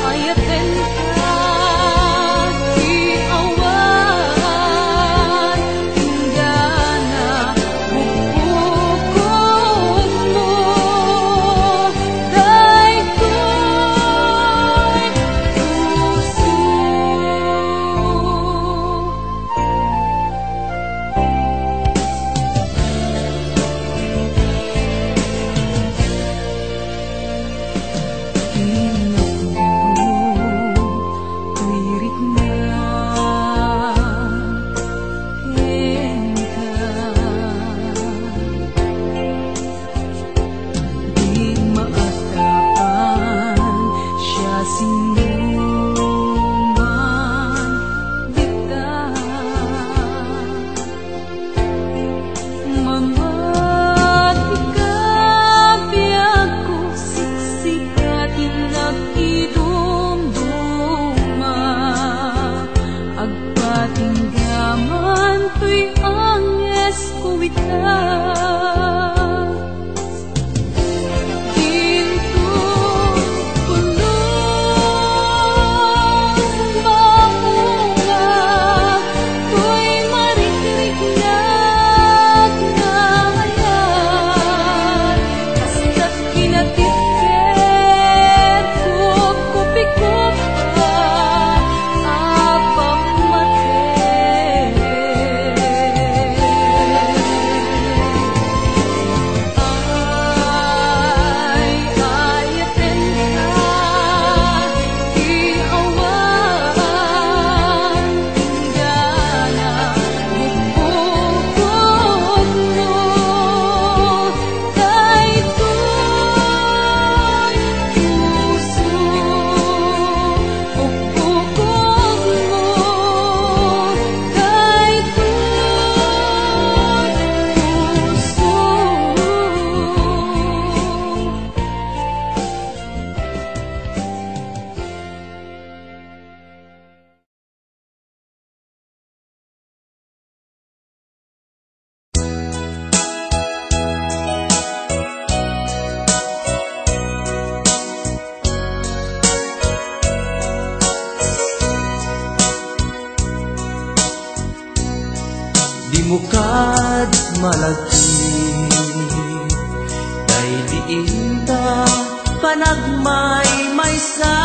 ayatenta ti awan, inggana bukbukotmo daytoy puso. Di maadaan siasinoman dita. Mamatika, biagko, siksika ti nagidumduma. Agpatinggaman toy angesko ita. Dinto pulos maungag toy marikriknak nga ayat. Kasta't kinatibket, kupkupikupba a pammateg. Ay, ayatenta ti awan, inggana bukbukotmo daytoy puso. Ukukukmo daytoy puso. Dimo kad malagip, daydiinta panagmaymaysa.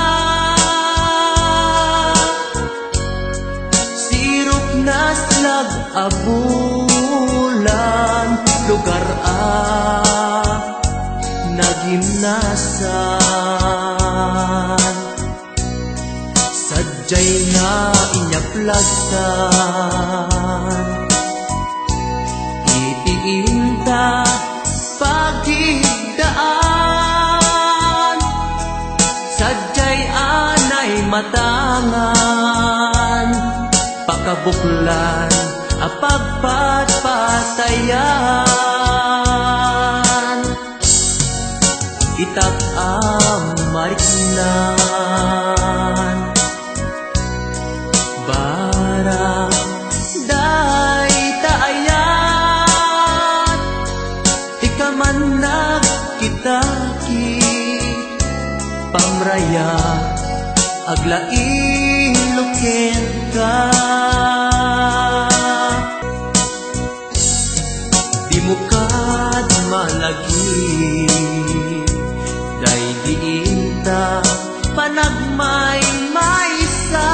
Sirupnas lag a bulan, lugar a nagimnasan. Sadiay nga inyaplastan iti inta pagigdaan. Sadiay a naimatangan, pakabuklan a pagpatpatayan. Itak a mariknan, barang dayta ayat, ti kaman nagkitaki, pamraya, aglailo kenka. Dimo kad malagip, daydiinta panagmaymaysa.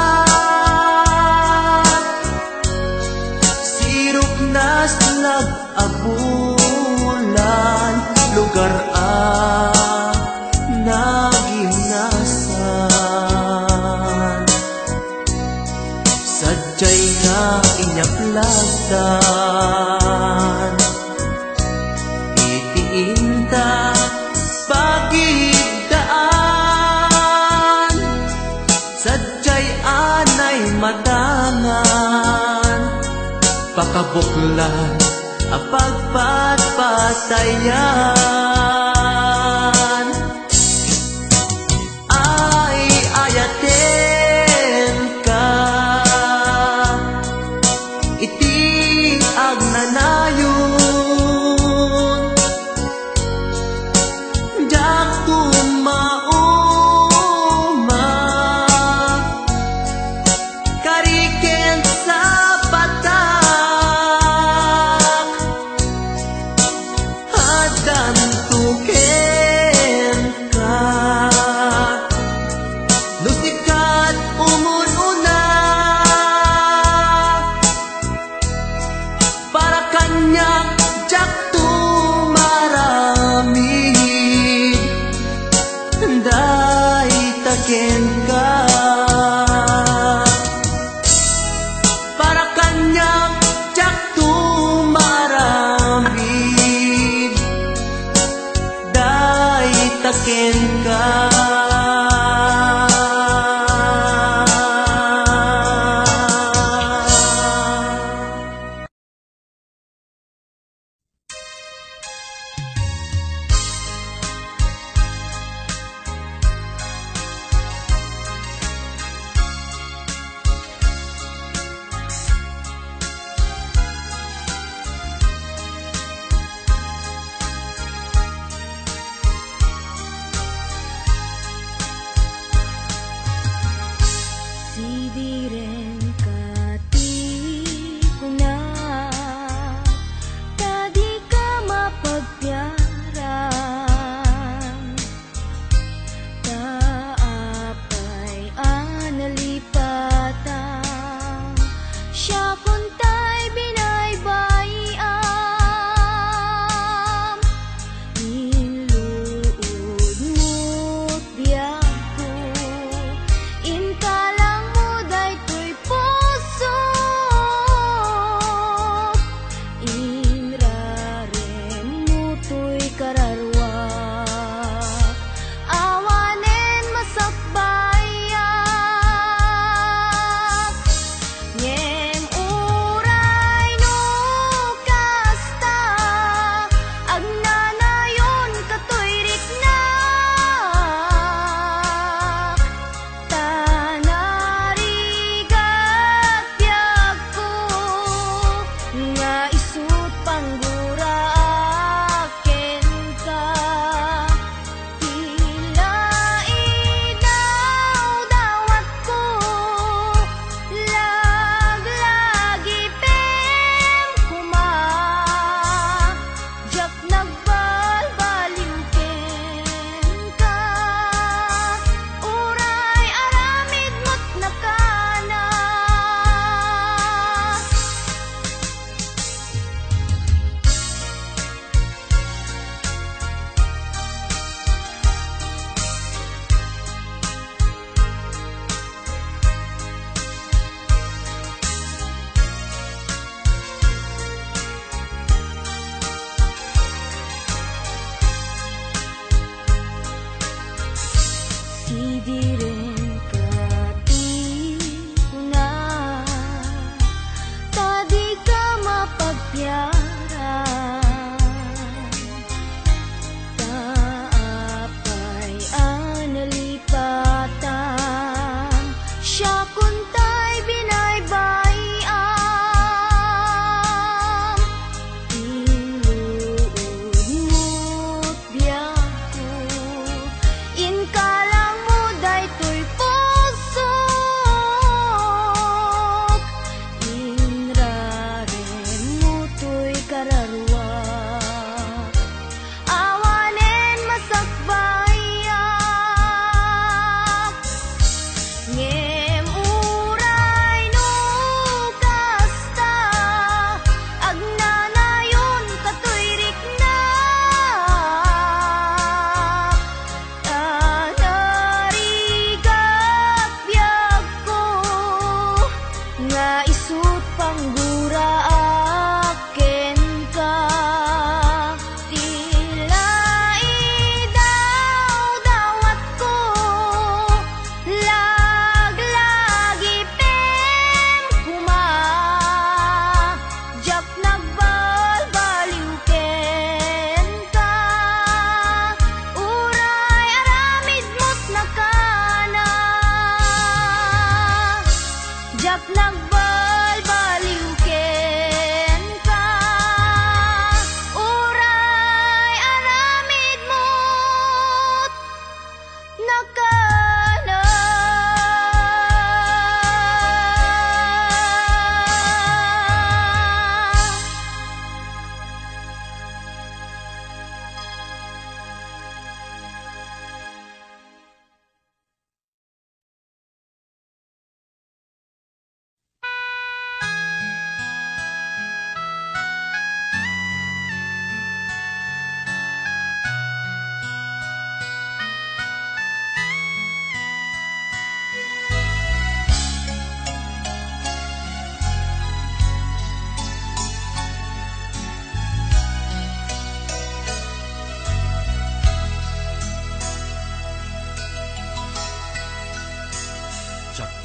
Sirupnas lag a bulan, lugar a nagimnasan. Sad- Sadiay nga inyaplastan iti inta pagidaan. Sadiay anay matangan, pakabuklan a pagpatpatayan. Ay, ayatenka iti agnanayon. Diak tumauma, kari ken sapatak, addanto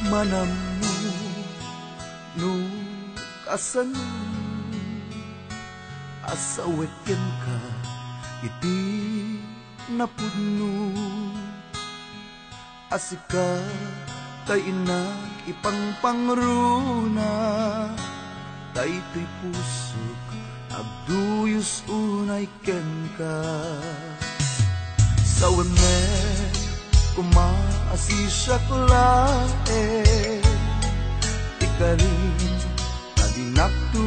Manammo no kasano a sawek kenka iti napudno. A sika tay innak ipangpangruna, daytoy pusok agduyos unay kenka. Sawen met koma a siak laeng ti karim a dinakto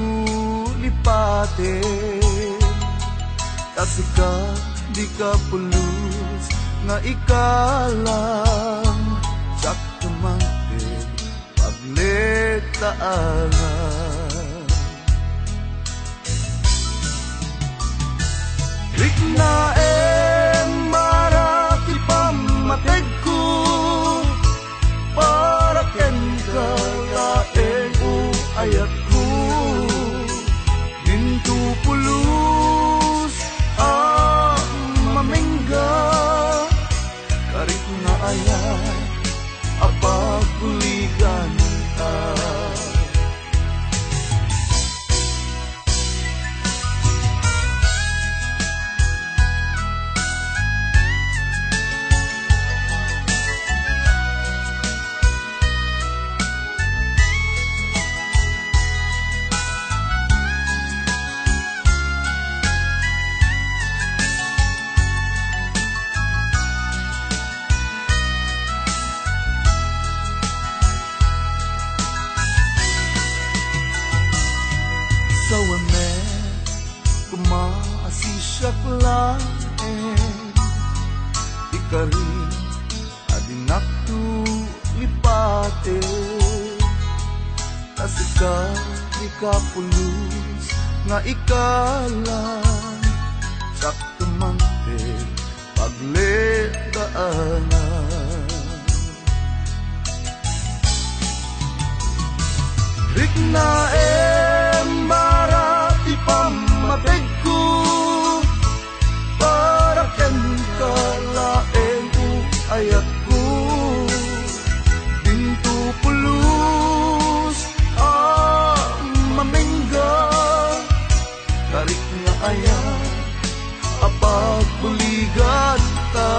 lipaten. Ta sika dika pulos nga ikalam, siak mangted pagledaangan. Riknaem, bara ti pammategko, para kenka laeng o ayatko. Dinto pulos a mamengga, karik nga ayat a pagbuliganta. Sawen met koma a siak laeng ti karim a dinakto lipaten. Ta sika dika pulos nga ikalam, siak mangted pagledaangan. Riknaem, bara ti pammategko, para kenka laeng o ayatko. Dinto pulos a mamengga, karik nga ayat a pagbuliganta.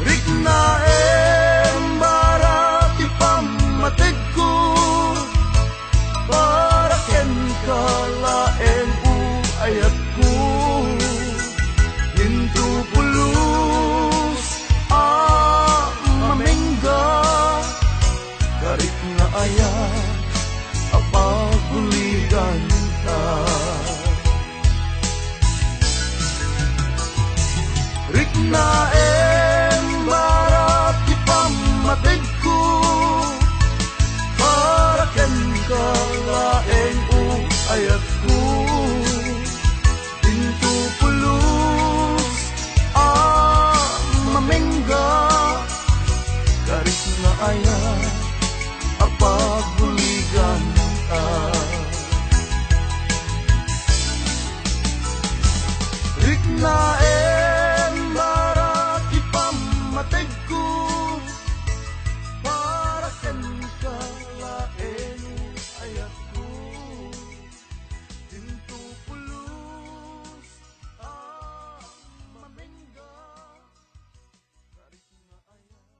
Riknaem, bara ti pammategko, para kenka laeng o ayatko. Dinto pulos a mamengga, karik nga ayat a pagbuliganta. Riknaem, bara ti pammategko, para kenka laeng o ayatko. Dinto pulos a mamengga, karik nga ayat a pagbuliganta. Riknaem, bara ti pammategko, para kenka laeng o ayatko. Dinto pulos a mamengga, karik nga ayat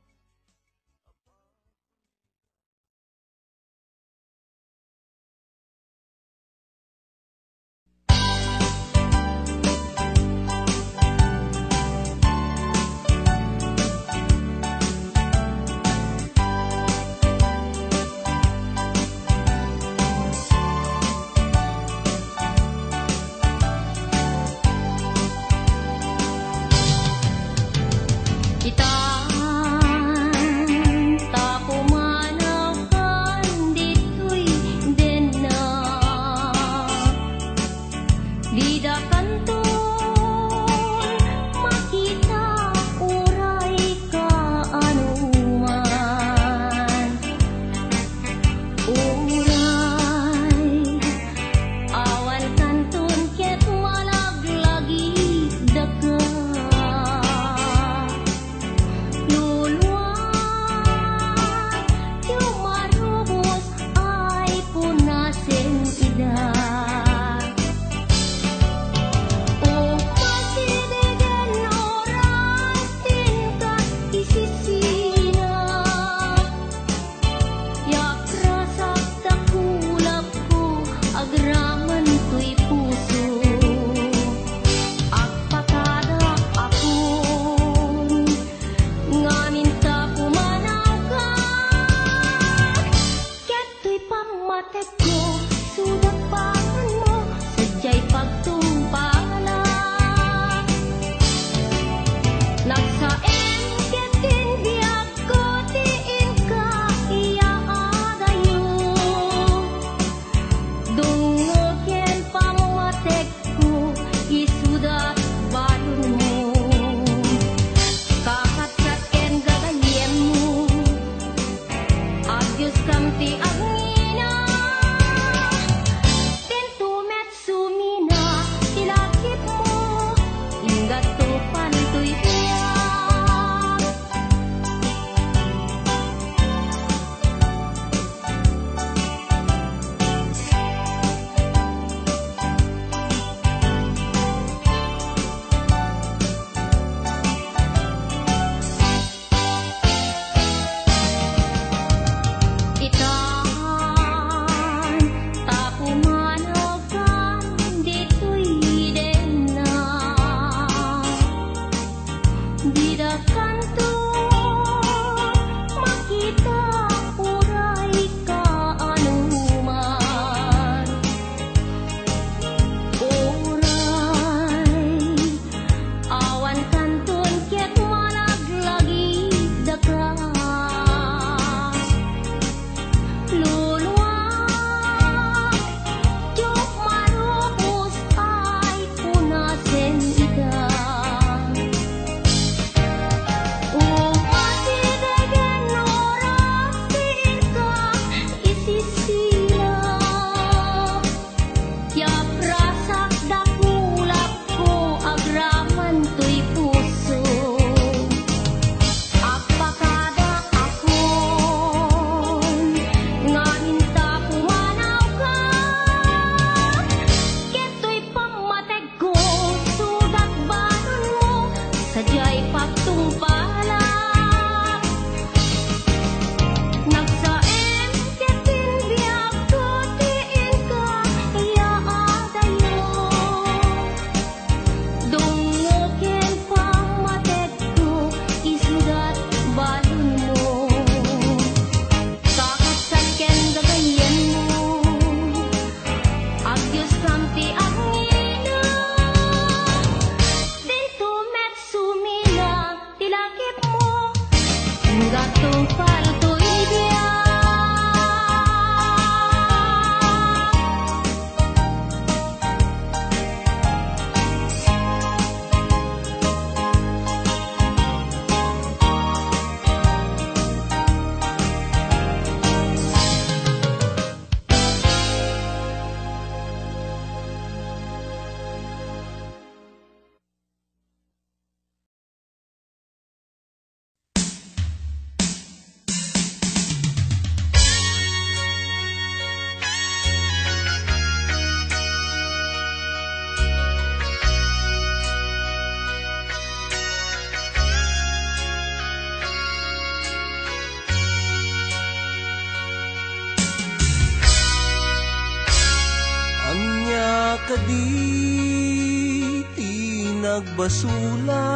Diti nagbasula,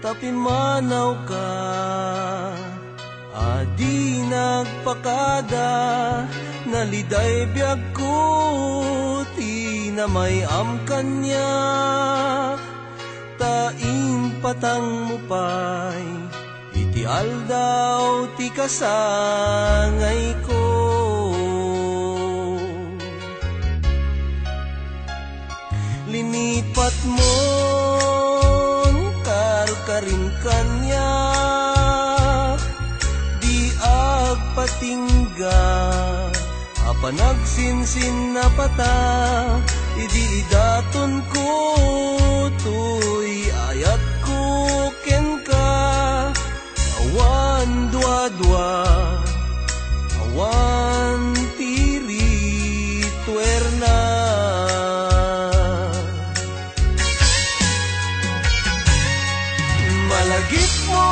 ta pimmanawka. Adi nagpakada, naliday biagko ti namay-am kaniak, ta impatangmo pay iti aldaw ti kasangayko. Linipatmon karkarim kaniak, di agpatingga a panagsinsinnapata, idi idatonko toy ayatko kenka. Awan duadua, awan ti rituerna. Malagipmo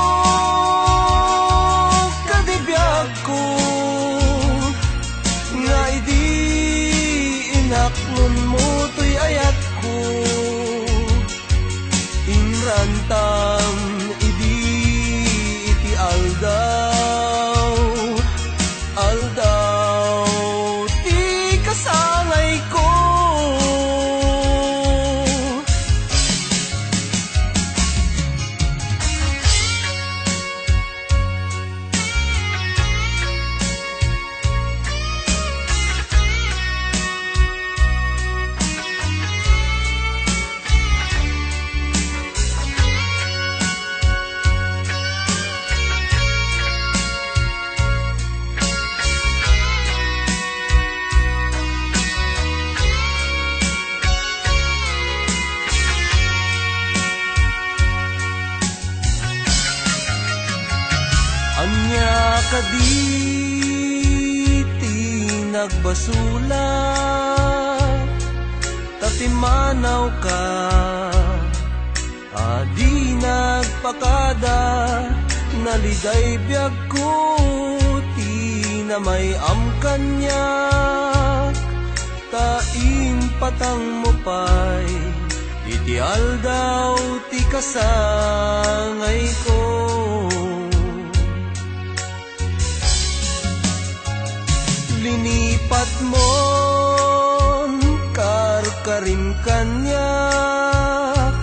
kadi biagko, nga idi inaklonmo toy ayatko, inrantam idi iti aldaw, aldaw ti kasangayko. Ania kadi ti nagbasula, ta pimmanawka? Adi nagpakada, naliday biagko ti namay-am kaniak, ta impatangmo pay iti aldaw ti kasangayko. Linipatmon karkarim kaniak,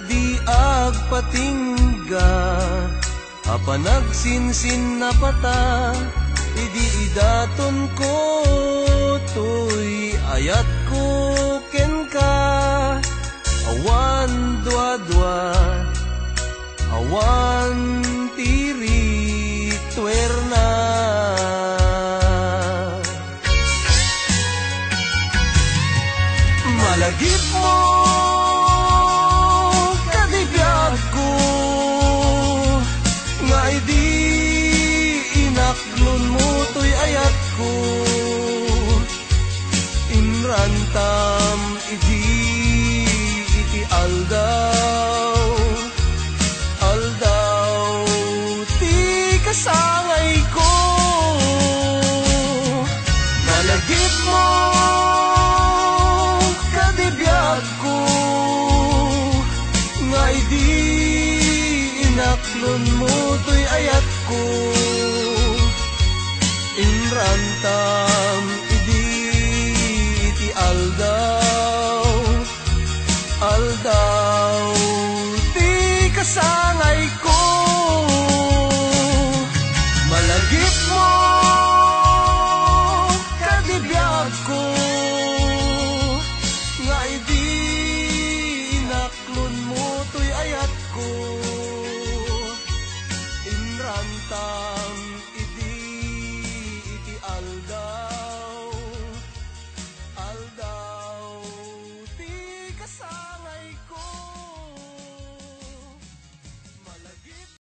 di agpatingga a panagsinsinnapata, idi idatonko toy ayatko kenka. Awan duadua, awan ti rituerna. Malagipmo kadi biagko, nga idi inaklonmo toy ayatko, inrantam idi iti aldaw, aldaw ti kasangayko. Malagipmo kadi biagko, nga idi inaklonmo toy ayatko, inrantam